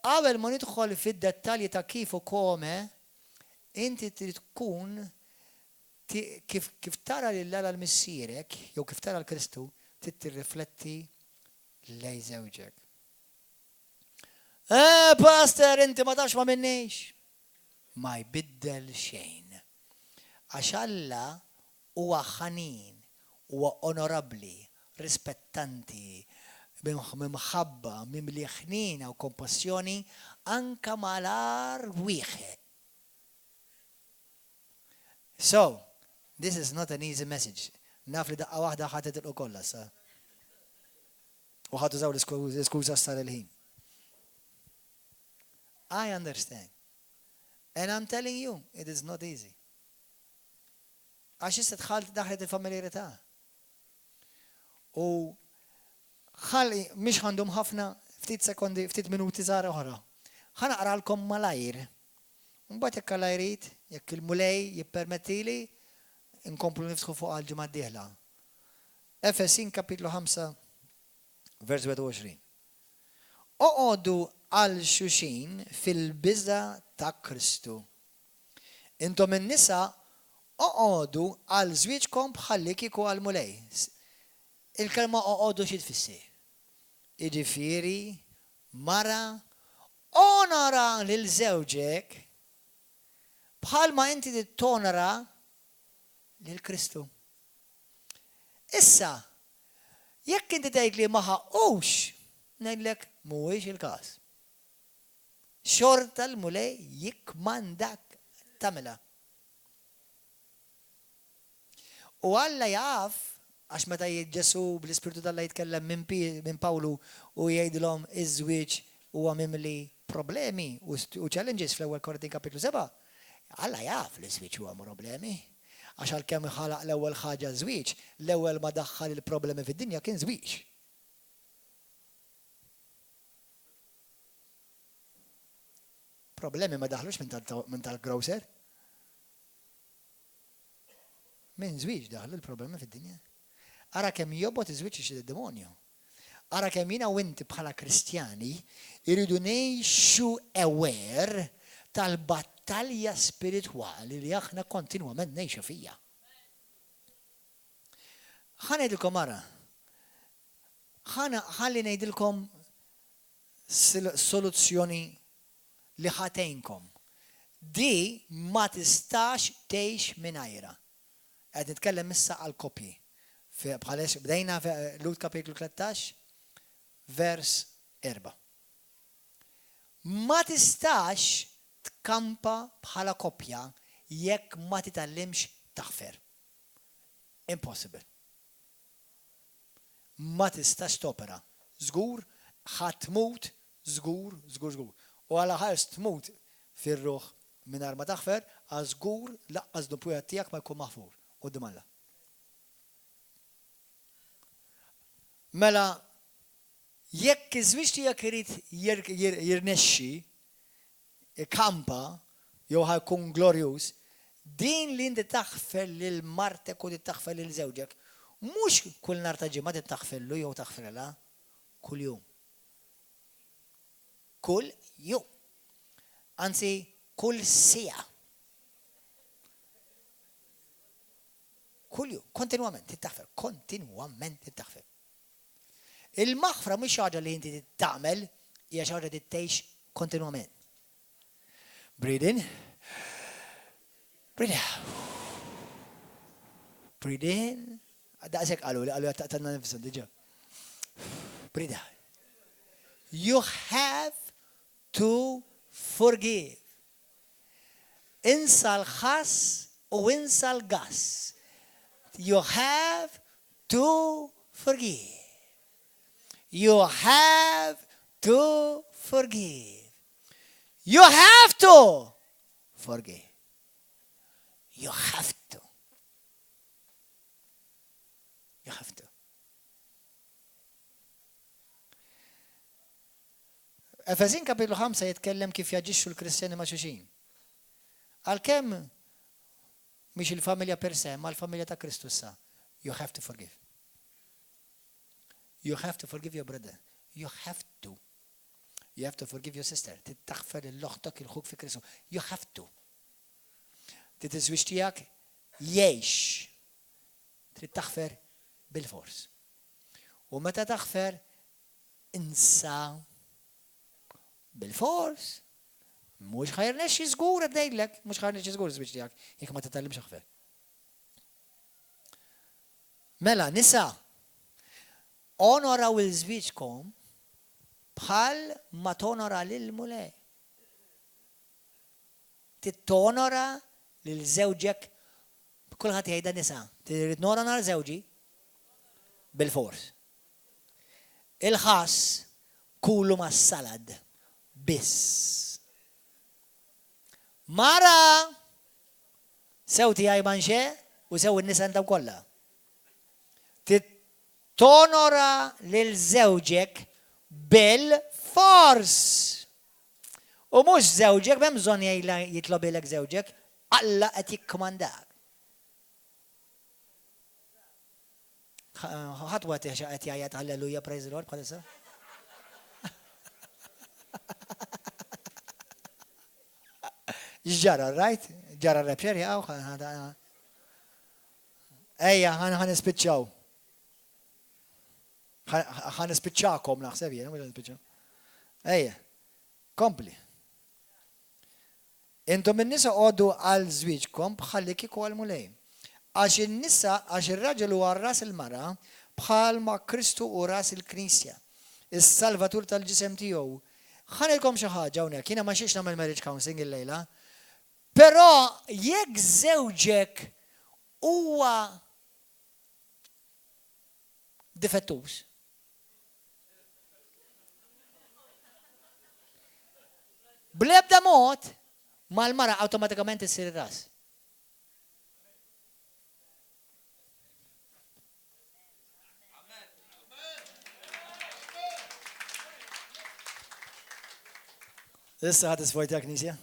Qabel ma nidħol fid-dettalji ta' kif u come, inti trid tkun Kif, kif tara lil Alla l-Missierek, jew kif tara l-Kristu, trid tirrifletti lejn żewġek. Eh, pastor, inti ma tafx ma minnix. Ma jbiddel xejn. Għax Alla huwa ħanin, huwa onorabbli, rispettanti, mimħabba, mimli ħniena u kompassjoni anka mal-agħar wieħed. So, this is not an easy message. Naf li daqqa waħda ħa titilqu kollha issa. U ħa tużaw l-iskuża sar il-ħin. I understand. And I'm telling you, it is not easy. Għax issa dħalt daħlet il-familjarità. U ħalli mhix għandhom ħafna ftit sekondi, ftit minuti żgħar oħra. Ħa naqralkom malajr Mbagħad jekk Alla jrid, jekk il-Mulej jippermettili, inkomplu niftħu fuqha l-ġimgħa d-dieħla. Efesin kapitlu 5 vers 21. Oqogħdu għal xuxin fil-biża' ta' Kristu. Intom in-nisa oqogħdu għal żwieġkom bħallikieku għall-Mulej. Il-kelma oqogħdu xi tfisser? Jiġifieri mara Onora lil żewġek bħalma inti trid tonora lil Kristu. Issa, jekk inti tgħid li ma ħaqqux, ngħidlek mhuwiex il-każ. Xorta l-Mulej jikkmandak tagħmilha. U Alla jaf, għax meta Ġesù bl-Ispirtu t'Alla jitkellem minn Pawlu u jgħidilhom iż-żwieġ huwa mimli problemi u challenges fl-Ewwel Korintin kapitlu 7, Alla jaf li ż-żwieġ huwa problemi. Għax għalkemm ħalaq l-ewwel ħaġa ż-żwieġ, l-ewwel ma daħħal il-problemi fid-dinja kien żwieġ. Problemi ma daħlux minn tal-grocer. Minn żwieġ daħlu l-problemi fid-dinja. Ara kemm jobgħod iż-żwieġ id-demonju. Ara kemm jiena u inti bħala Kristjani jridu ngħixu aware tal-battalja spiritwali li aħna kontinwament ngħixu fija. Ħa ngħidilkom ara. Ħalli ngħidilkom soluzzjoni li ħa tgħinkom. Di ma tistax tgħix mingħajrha. Qed nitkellem issa għal koppji. Bħalex bdejna Lhud kapitlu 13 vers 4. Ma tistax tkampa bħala koppja jekk ma titgħallimx taħfer. Impossible. Ma tistax topera. Żgur ħa tmut żgur, żgur, żgur. U Alla ħares tmut fir-ruħ mingħajr ma taħfer, għax żgur laqqas dnub wieħed tiegħek ma jkun maħfur quddiem Alla. Mela, jekk iż-żwieġ tiegħek irid jirnexxi, ikampa, jew ħa jkun glorjuż, din li inti taħfer lil martek u taħfer lil żewġek, mhux kull nhar ta' ġimgħa trid taħfirlu jew taħfrilha, kuljum. Kull jum. Anzi, kull siegħa. Kull jum, kontinwament trid taħfer, kontinwament trid taħfer. Il-maħfra mhix ħaġa li inti tagħmel, hija xi ħaġa li tgħix kontinwament. Breathe in. Breathe out. Breathe in. Daqshekk qalu li qalu taqtanna nifsu diġà. Breathe out. You have to forgive. Insa l-ħass u insa l-gass. You have to forgive. You have to forgive. You have to forgive. You have to. You have to. Efesin kapitlu 5 jitkellem kif jaġixxu l-Kristjani ma' xulxin. Għalkemm mhix il-familja per se, ma l-familja ta' Kristu issa. You have to forgive. You have to forgive your brother. You have to. You have to forgive your sister. Trid taħfer lil oħtok il ħuk fi Kristu. You have to. Trid iż-żwieġ tiegħek jgħix. Trid taħfer bil-fors. U meta taħfer, insa bil-fors. Mhux ħa jirnexxi żgur qed ngħidlek, mhux ħa jirnexxi żgur iż-żwieġ tiegħek jekk ma titgħallimx aħfer. Mela, nisa, onoraw il-żwieġkom bħal ma tonora lil Mulej. Tittonora lil żewġek kulħadd jgħidha nisa, trid nonora żewġi bil-fors. Il-ħass kulu mas-salad biss. Mara! Sew tiegħi manxe u sew in-nisa intom kollha. Tonora lil żewġek bil-fors. U mhux żewġek, m'hemm bżonn jitlobilek żewġek, Alla qed jikkmandak. Ħadd waqt qed jgħajjat halleluja praise the Lord bħalissa. Ġara, right? Ġara rapture jaqgħu. Ejja, ħa nispiċċaw. Ħa nispiċċakom naħseb jien, mhux nispiċċaw. Ejja, kompli. Intom in-nisa għodu għal żwieġkom bħalli kieku għal Mulej. Għax in-nisa, għax ir-raġel huwa ras il-mara bħal ma Kristu hu ras il-Knisja, is-salvatur tal-ġisem tiegħu. Ħa ngħidilkom xi ħaġa hawnhekk, jiena ma nixtieqx nagħmel marriage counseling illejla, però jekk żewġek huwa difettuż, bl-ebda mod ma l-mara awtomatikament issir ir-ras. Issa ħad isfojta knisja.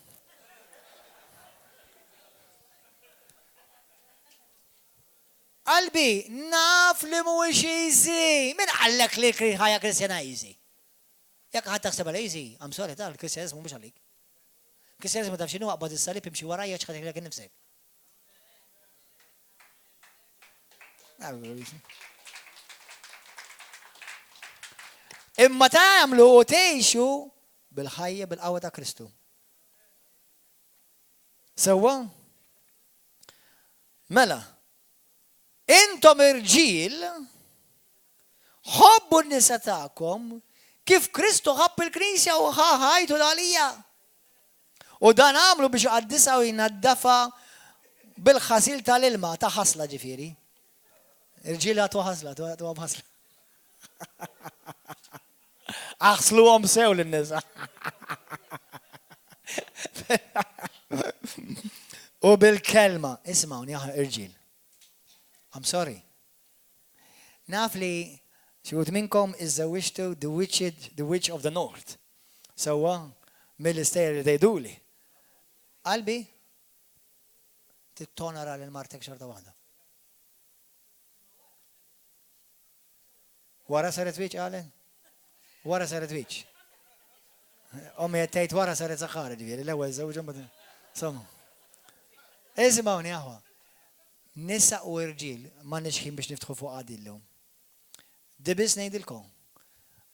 Qalbi, naf li mhuwiex easy. Min qallek li ħajja Kristjana easy? Jekk ħadd taħseb għal easy, I'm sorry tal, Kristjaneżmu mhux għalik. Kristjaneżmu taf x'inhu aqbad is-salib imxi warajja x'ħadd innifsek. Imma tagħmlu u tgħixu bil-ħajja bil-qawwa ta' Kristu. Sewwa? Mela, intom irġiel ħobbu n-nisa tagħkom kif Kristu ħabb il-Knisja u ħa ħajtu għalija. U dan għamlu biex iqaddisha u jnaddafa bil-ħasil tal-ilma, ta' ħasla ġifieri. Irġiel għatu ħasla, tu ħasla. Aħsluhom sew lin-nisa. U bil-kelma, ismawni aħna irġiel. I'm sorry. Naf li xi wħud minnkom iżżewwiġtu the witched, the witch of the north. Sewwa mill-istejjer li tgħiduli. Qalbi tittonora lil martek xorta waħda. Wara saret witch, Allen? Wara saret witch. Ommi qed tgħid wara saret saħħara ġifieri, l-ewwel żewġ Insomma. Isimgħuni aħwa. Nisa u irġiel m'għandniex ħin biex niftħu fuq għadi llum. Di biss ngħidilkom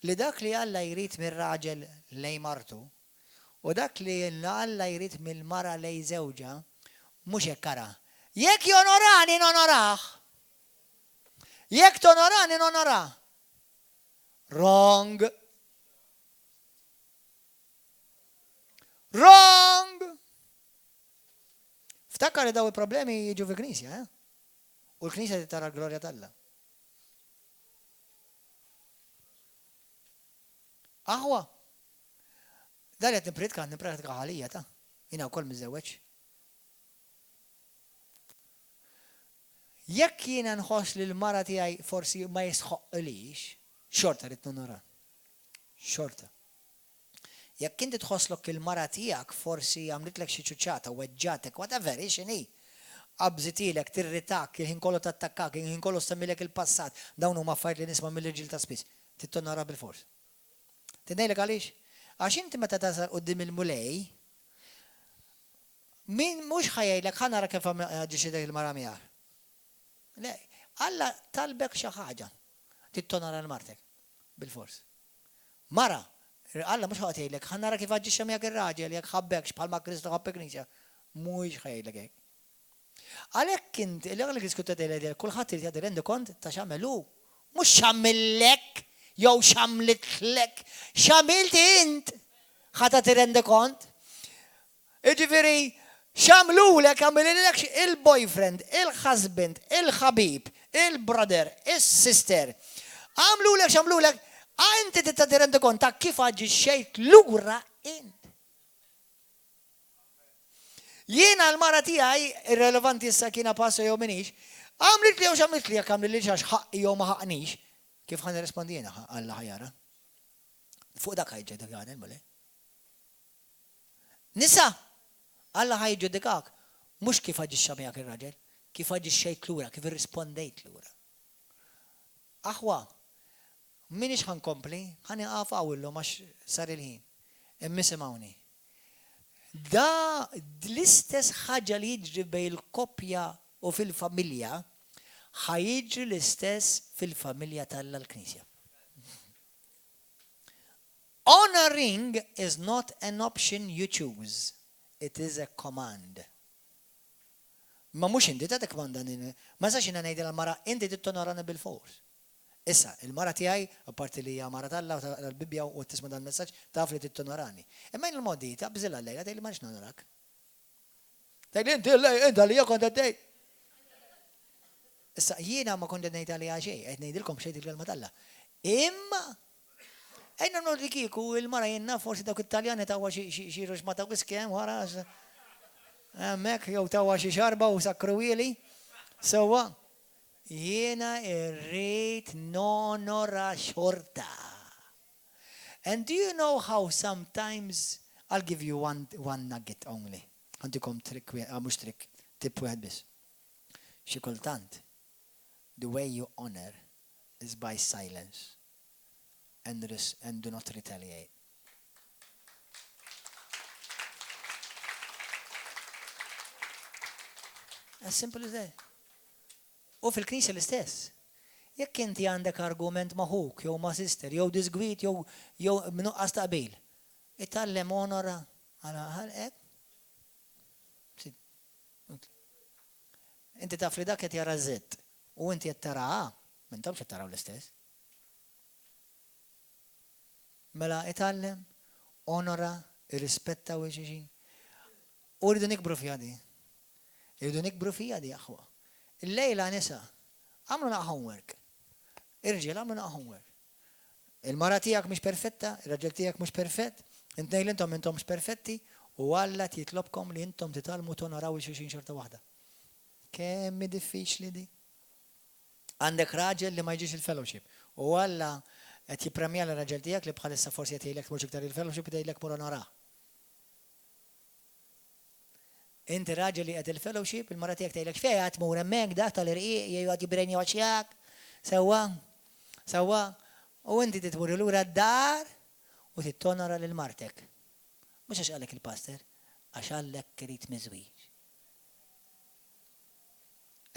li dak li Alla jrid mir-raġel lejn martu u dak li Alla jrid mill-mara lejn żewġha mhux hekk ara. Jekk jonorani nonorah. Jekk tonorani nonorah. Wrong. Wrong! Ftakar li daw il-problemi jiġu fil-knisja, eh? U l-knisja tara l-glorja t'Alla. Aħwa, dan qed nippritka, nippratika ħalija ta' jiena wkoll miżewweġ. Jekk jiena nħoss li l-mara tiegħi forsi ma jistħoqqilix, xorta rrid nonora. Xorta. Jekk inti tħosslok il-mara tiegħek forsi għamlitlek xi ċuċata, weġġatek, whatever, hi x'inhi, qabżitilek, tirritak, il-ħin kollu tattakkak, il-ħin kollu ssemmilek il-passat, dawn huma affarijiet li nisma' mill-irġiel ta' spiss. Trid tonora bilfors. Trid ngħidlek għaliex? Għax inti meta tasal quddiem il-Mulej, min mhux ħa jgħidlek ħa nara kif aġixxiet il-mara miegħek. Le, Alla talbek xi ħaġa. Trid tonora lil martek. Bilfors. Mara, Alla mhux ħa joqgħod jgħidlek, ħa nara kif aġixxa miegħek ir-raġel, jekk ħabbekx bħalma Kristu ħabb il-Knisja. Mhuwiex ħa jgħidlek hekk. Għalhekk int, l-għalhekk l-Iskrittura tgħidlek kulħadd irid jagħti rendikont ta' x'għamel hu. Mhux x'għamillek jew x'għamlitlek, x'għamilt int ħa tagħti rendikont. Jiġifieri, x'għamlulek, għamililekx il-boyfriend, il-husband, il-ħabib, il-brother, is-sister. Għamlulek x'għamlulek, inti trid tagħti rendikont ta' kif aġixxejt lura int. Jiena l-mara tiegħi, irrelevanti issa kiena pastor jew minix, għamlitli jew x'għamlitli, jekk għamlilix għax ħaqqi jew ma ħaqqnix, kif ħa nirrispondi jiena Alla ħa jara. Fuq dak ħa jiġġudikani l-Mulej. Nisa, Alla ħa jiġġudikak mhux kif aġixxa miegħek ir-raġel, kif aġixxejt lura, kif irrispondejt lura. Aħwa, m'iniex ħa nkompli, ħa nieqaf hawn illum għax sar il-ħin. Imma isimgħuni. Da l-istess ħaġa li jiġri bejn il-koppja u fil-familja, ħa jiġri l-istess fil-familja t'Alla l-Knisja. Honouring is not an option you choose, it is a command. Ma mhux inti ta' tikkmandani, ma nistax jiena ngħidilha l-mara inti trid tonorani bilfors. Issa, il-mara tiegħi, apparti li hija mara t'Alla u taqra l-Bibbja u tisma' dan il-messaġġ, taf li trid tonorani. Imma jien il-modi taqbżilha llejla tgħidli ma rridx nonorak. Tgħidli inti inti għalija kont qed tgħid. Issa jiena ma kont qed ngħid għaliha xejn, qed ngħidilkom xejn il-kelma t'Alla. Imma Ejna nagħmlu li kieku il-mara jien naf forsi dawk it-Taljani tawha xi ruxma ta' whisky hemm wara. Hemmhekk jew tawha xi xarba u sakruwieli. Sewwa, jiena rrid nonora xorta. And do you know how sometimes I'll give you one, one nugget only. Ħa ntikom trick, ah, mhux trick, tip wieħed biss. Xi kultant, the way you honor is by silence. and and do not retaliate. As simple as that. U fil-knisja l-istess. Jekk inti għandek argument ma' ħuk, jew ma' sister, jew disgwid, jew jew nuqqas ta' qbil, itgħallem onora għala ħalqek. Inti taf li dak qed jara Z u inti qed tara A, m'intomx qed taraw l-istess. Mela itgħallem, onora, irrispetta u xulxin. U rridu nikbru fiha di. Irridu nikbru fiha di aħwa. Illejla nisa, għamlu naqa homework. Irġiel għamlu naqa homework. Il-mara tiegħek mhix perfetta, ir-raġel tiegħek mhux perfett, intnejn li intom m'intomx perfetti u Alla qed jitlobkom li intom titgħallmu tonoraw il xulxin xorta waħda. Kemm hi diffiċli di. Għandek raġel li ma jiġix il-fellowship. U Alla qed jippremja lir-raġel tiegħek li bħalissa forsi qed jgħidlek tmurx iktar il-fellowship u tgħidlek mur onorah. Inti raġel li qed il-fellowship, il-mara tiegħek tgħidlek x'fejn qed tmur hemmhekk dak tal-irqiq jgħid jibrenjoċjak. Sewwa? Sewwa? U inti titmur lura d-dar U trid tonora lil martek. Mhux għax qallek il-pastor, għax Alla hekk irid miż-żwieġ.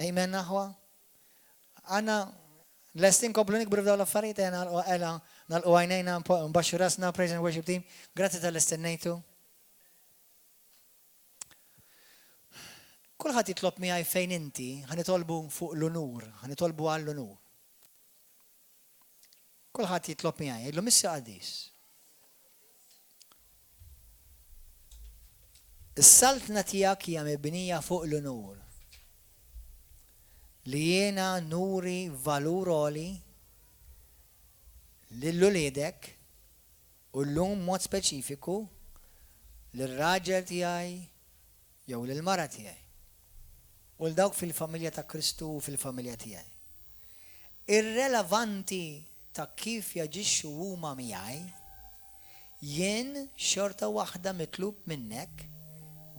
Amen aħwa? Għanna lesti nkomplu nikbru f'dawn l-affarijiet ejja nagħlqu ela nagħlqu għajnejna nbaxxu rasna praise and worship team. Grazzi tal stennejtu. Kulħadd jitlob miegħi fejn inti, ħa nitolbu fuq l-unur, ħa nitolbu għall-unur. Kulħadd jitlob miegħi, jgħidlu Missier Qaddis. Is-saltna tiegħek hija mibnija fuq l-unur. Li jiena nuri valur għoli lil uliedek u llum mod speċifiku lir-raġel tiegħi jew lill-mara tiegħi u 'l dawk fil-familja ta' Kristu u fil-familja tiegħi. Irrelevanti ta' kif jaġixxu huma miegħi, jien xorta waħda mitlub minnek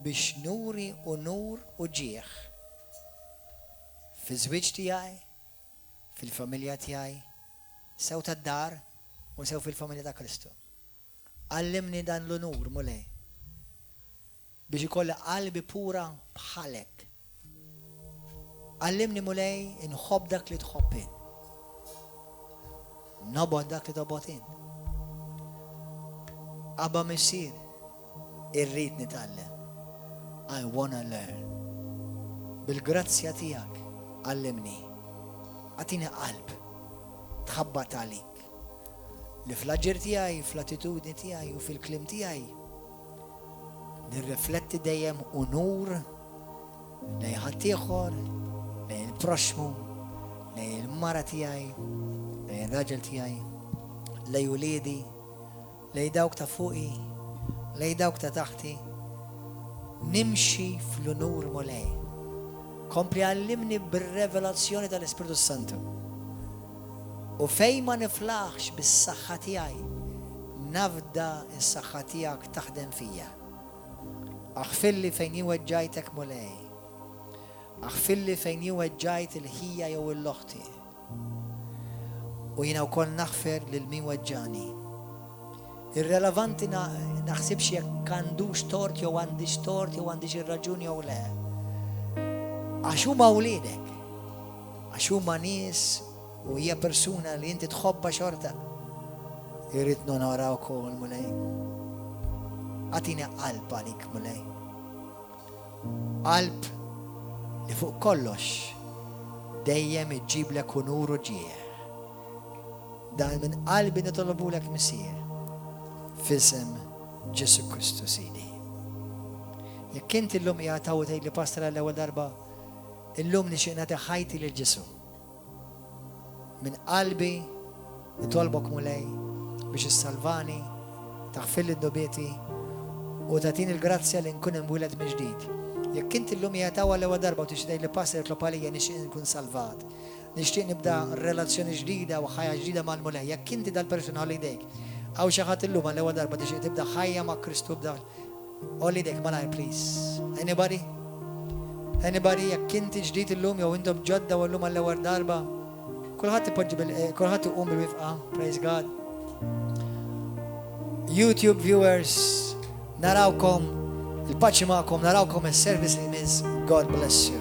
biex nuri unur u ġieħ fiż-żwieġ tiegħi, fil-familja tiegħi, sew tad-dar u sew fil-familja ta' Kristu. Għallimni dan l-unur, Mulej, biex ikolli qalbi pura bħalek. Għallimni, Mulej, inħobb dak li tħobb int. Nobgħod dak li tobgħod int. Abba Missier, irrid nitgħallem. I wanna learn. Bil-grazzja tiegħek għallimni. Agħtini qalb tħabbat għalik. Li fl-aġir tiegħi, fl-attitudni tiegħi u fil-kliem tiegħi nirrifletti dejjem unur lejn ħaddieħor, lejn il-proxxmu, lejn il-mara tiegħi, lejn ir-raġel tiegħi, lejn uliedi, lejn dawk ta' fuqi, lejn dawk ta' taħti. Nimxi fl-unur Mulej. Kompli għallimni bir-revelazzjoni tal-Ispirtu Santu. U fejn ma niflaħx bis-saħħa tiegħi, nafda s-saħħa tiegħek taħdem fija. Aħfirli fejn jien weġġajtek Mulej. Aħfirli fejn jien weġġajt il-ħija jew il-oħti. U jiena wkoll naħfer lil min weġġani. Irrelevanti naħsibx jekk għandux tort jew għandix tort jew għandix ir-raġun jew le. Għax huma wliedek. Għax huma nies u hija persuna li inti tħobbha xorta. Irrid nonora wkoll, Mulej. Agħtini qalb għalik, Mulej. Qalb li fuq kollox dejjem iġġiblek unur u ġieħ. Dan minn qalbi nitolbulek Missier, f'isem Ġesù Kristu Sidi. Jekk inti llum qiegħed hawn u tgħidli Pastor għall-ewwel darba, Illum nixtieq nagħti ħajti lil Ġesù. Minn qalbi nitolbok Mulej biex issalvani, taħfirli dnubieti u tagħtini l-grazzja li nkun imwieled mill-ġdid. Jekk inti llum qiegħed hawn għall-ewwel darba u tixtieq tgħidli Pastor itlob għalija nixtieq nkun salvat. Nixtieq nibda relazzjoni ġdida u ħajja ġdida mal-Mulej. Jekk inti dal-persuna għolli jdejk. Hawn xi ħadd illum għall-ewwel darba tixtieq tibda ħajja ma' Kristu b'dal Għolli idek malajr please. Anybody? Anybody jekk inti ġdid illum jew intom ġodda u llum għall-ewwel darba. Kulħadd ipoġġi bil eh, kulħadd iqum bil-wifqa, praise God. YouTube viewers, narawkom, il-paċi magħkom, narawkom is-service li jmiss. God bless you.